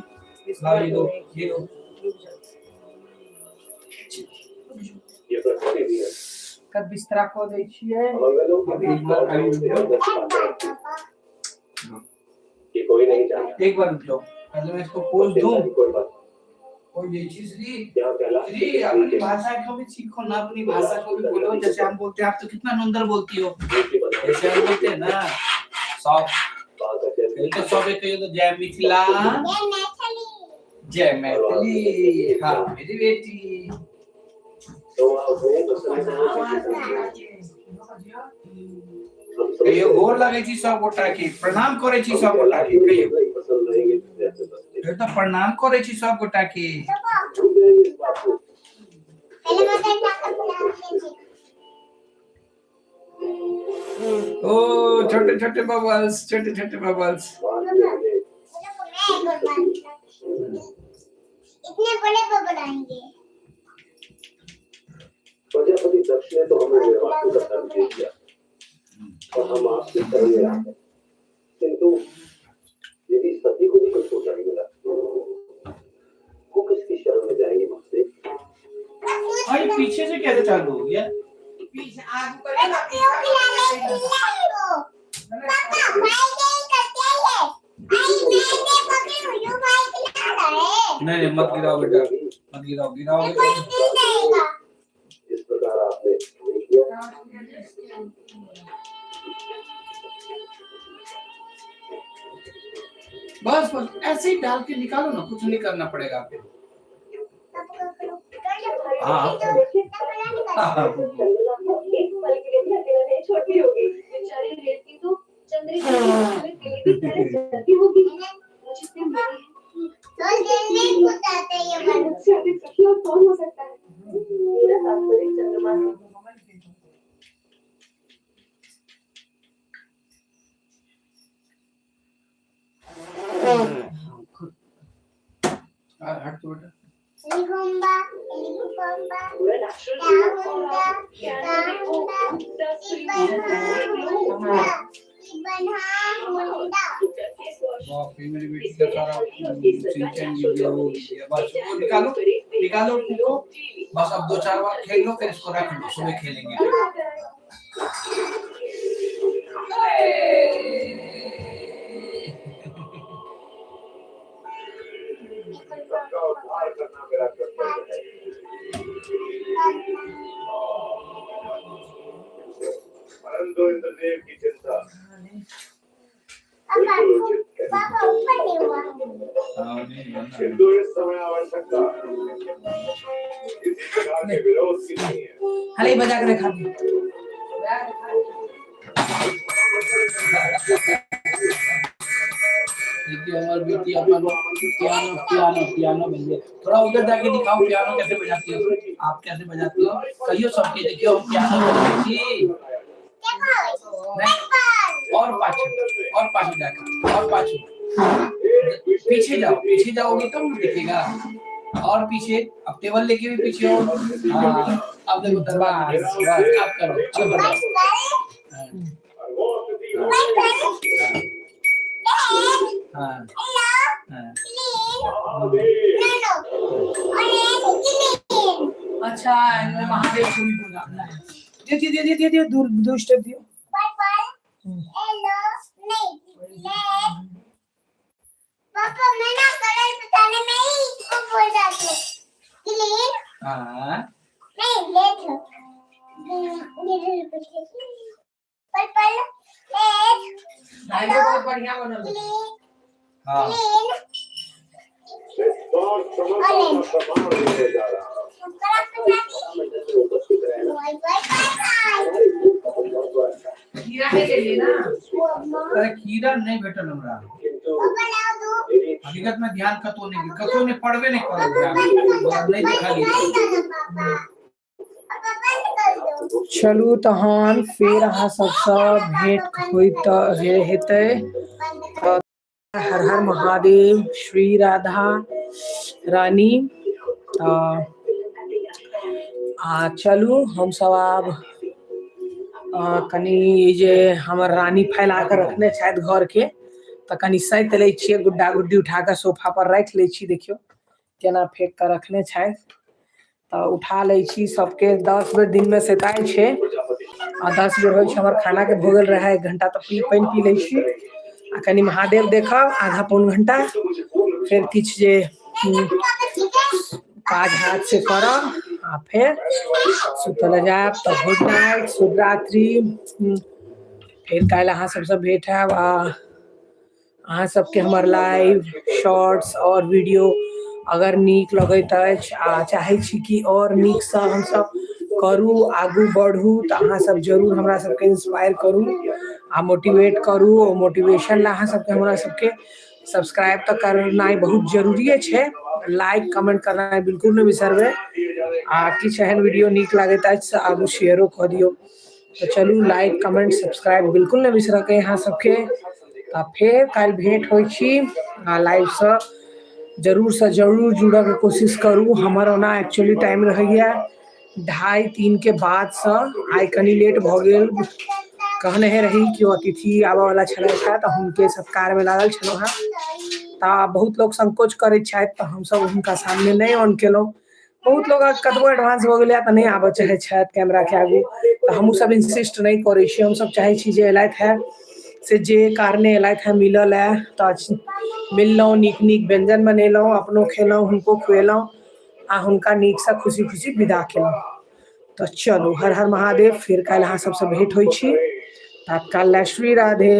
लाओ ये दो, ये दो। ये प्रकृति भी है। कब बिस्तरा को दै छियै। अमंगलों के बीच एक बार कौन अभी से रुक अंदर छिपाते हैं ये कोई नहीं जानता। एक बार रुक जाओ, पहले मैं इसको पोज चिंता दूं। की कोई बात और ये चीज श्री यहाँ कैलाश श्री अपनी भाषा को भी सीखो ना, अपनी भाषा को भी बोलो। जैसे हम बोलते हैं, आप तो कितना सुंदर बोलती हो, जैसे हम बोलते हैं ना सब ये तो सब एक तो जय मिथिला जय मैथिली। हाँ मेरी बेटी। तो वहाँ उसने बसने कहियो गोर लगै छी सब गोटा के, प्रणाम करै छी सब गोटा के, कहियो पसंद रहेंगे जैसे बसते कहियो तो प्रणाम करै छी सब गोटा के। भूल जाएंगे इस बात को। ओ छोटे छोटे बबल्स, छोटे छोटे बबल्स। वहाँ से हमें इतने बड़े बबल आएंगे। प्रजापति दक्ष ने तो हमें निर्वासन का धर्म दे दिया और हम आपके शरण में आ गए, किंतु यदि सती को भी कुछ छोटा नहीं मिला, वो किसकी शरण में जाएंगे मुझसे? भाई पीछे से कैसे चालू हो गया? पीछे आगू करिए ना। क्यों खिला रहे हो पापा? भाई नहीं करते है भाई, मैंने पकड़ी हूँ, भाई खिला रहा है। नहीं नहीं, मत गिराओ बेटा, मत गिराओ, गिराओगे देखो ये तो गिर जाएगा। जिस प्रकार आपने नहीं किया बस बस ऐसे ही डाल के निकालो ना, कुछ नहीं करना पड़ेगा आपको। हाँ। हाँ, चंद्रमा को एक पल के लिए भी अकेला नहीं छोड़ती होगी। बेचारी रेवती तो चंद्रिका के के लिए भी तरस जाती होगी। मुझे इतने बड़ी तो जल्दी कुदाते ये है, वाला। मुझसे अधिक सुखी और कौन हो सकता है? मेरा तात्पर्य चंद्रमा से। हट तो बेटा। लिखूंगा लिखूंगा पूरा नेचुरल ग्लो और आपके चाहुंगा चाहुंगा बना फेस वॉश बाप रे, मेरी बेटी का सारा सिंचन गिर गया, वो गिर गया। बस वो निकालो, निकालो उनको। बस अब दो चार बार खेल लो, फिर इसको रख लो, सुबह खेलेंगे। सबका उद्धार करना मेरा कर्तव्य है। परंतु इंद्रदेव की चिंता बिल्कुल उचित है। पापा ऊपर नहीं हुआ। हाँ, नहीं, बनना है। किंतु इस समय आवश्यकता किसी प्रकार के विरोध की नहीं है। हले बजा के देखा दी। देखिए हमारी बेटी अपन पियानो पियानो पियानो बज गया। थोड़ा उधर जाके दिखाओ पियानो कैसे बजाती हो आप, कैसे बजाती हो कहियो सबके। देखियो हम पियानो बजाती छी। देखो नहीं, और पाछू, और पाछू जाकर, और पाछू पीछे जाओ, पीछे जाओगे तब ना दिखेगा। और पीछे, अब टेबल लेके भी पीछे हो। हाँ, अब देखो दरबार, बस अब करो, अब बजाओ। हाँ, और वो स्थिति हो हाँ, हाँ। महादेव अच्छा, इनमें महादेव पूरी बोला। दियो दियो दियो दियो दियो, दूर दो स्टेप दियो। पापा मैं ना कलर बताने में ही इसको भूल जाती हूँ। ग्रीन हाँ, नहीं रेड, पर्पल, रेड, डायलॉग बहुत बढ़िया बनल। ग्रीन, हाँ। ग्रीन। इस बार समता का प्रमाण देने जा रहा हूँ। कलर बताती उपस्थित रहना वाई वाई वाई हमारे लिए बहुत महत्व है। खीरा नहीं चाहिए ना। अरे खीरा नहीं भेटल हमरा। किंतु पापा लाओ दो। यदि हकीकत में ध्यान कतो नहीं, कतो नहीं पढ़बे नहीं करल पापा ध्यान। बंद कर दो। नहीं देखा बंद कर दो पापा, पापा बंद कर दो। चलू तहन फेर अहाँ सबसँ भेंट होइत हेतै। बंद कर हर हर महादेव, श्री राधा रानी। तऽ आ चलू हमसब आब कनि ई जे हमर रानी फैला कऽ रखने छथि घरके, तऽ कनि सैत लै छियै, गुड्डा गुड्डी उठा कऽ सोफा पर राखि लै छी। देखियौ केना फेंक कऽ रखने छथि, तऽ उठा लै छी। सबके 10 बेर दिनमे सैताइ छै आ 10 बेर होइ छै। हमर खानाके भऽ गेल रहै 1 घंटा, तऽ पी पानि पी लै छी आ कनि महादेव देखब आधा पौन घंटा, फेर किछु जे पापा ठीक है। काज हाथ से करब आ फेर सुतल जायब। तऽ गुड नाइट, शुभ रात्रि। फेर काल्हि अहाँ सबसँ भेंट हैब। आ अहाँ सबके हमर लाइव शॉर्ट्स और वीडियो अगर नीक लगैत अछि आ चाहै छी कि और नीकसँ हमसब करू, आगू बढ़ू, तऽ अहाँ सब जरूर हमरा सबके इंस्पायर करू आ मोटिवेट करू। ओ मोटिवेशन ला अहाँ सबके हमरा सबके सब्सक्राइब तऽ करनाइ बहुत जरूरिये छै, लाइक कमेंट करनाइ बिल्कुल नहि बिसरबै आ किछु एहन वीडियो नीक लागैत अछि तऽ आगू शेयरो कऽ दियौ। तऽ चलू लाइक कमेंट सब्सक्राइब बिल्कुल नहि बिसरऽके अहाँ सबके। आ फेर काल्हि भेंट होइ छी आ लाइवसँ जरूरसँ जरूर जुड़ऽके कोशिश करू। हमर ओना एक्चुअली टाइम रहैया 2:30 3 के बादसँ। आइ कनि लेट भऽ गेल, कहने रही केओ अतिथि आबऽवला छलथि हेँ तऽ हुनके सत्कारमे लागल छलहुँ हेँ। तऽ बहुत लोक संकोच करैत छथि तऽ हमसब हुनका सामने नहि ऑन केलहुँ। बहुत लोक कतबो एडवांस भऽ गेलै तऽ नहि आबऽ चाहै छथि कैमराके आगू, तऽ हमहूँ सब इंसिस्ट नहि करै छी। हमसब चाहै छी जे एलथि हेँ से जे कारणे एलथि हेँ मिलल हे तऽ मिललहुँ, नीक नीक व्यञ्जन बनेलहुँ, अपनो खेलहुँ, हुनको खुएलहुँ आ हुनका नीकसँ खुशी खुशी विदा केलहुँ। तऽ चलू हर हर महादेव, फेर काल्हि अहाँ सबसँ भेंट होइ छी। तात्काल लए श्री राधे।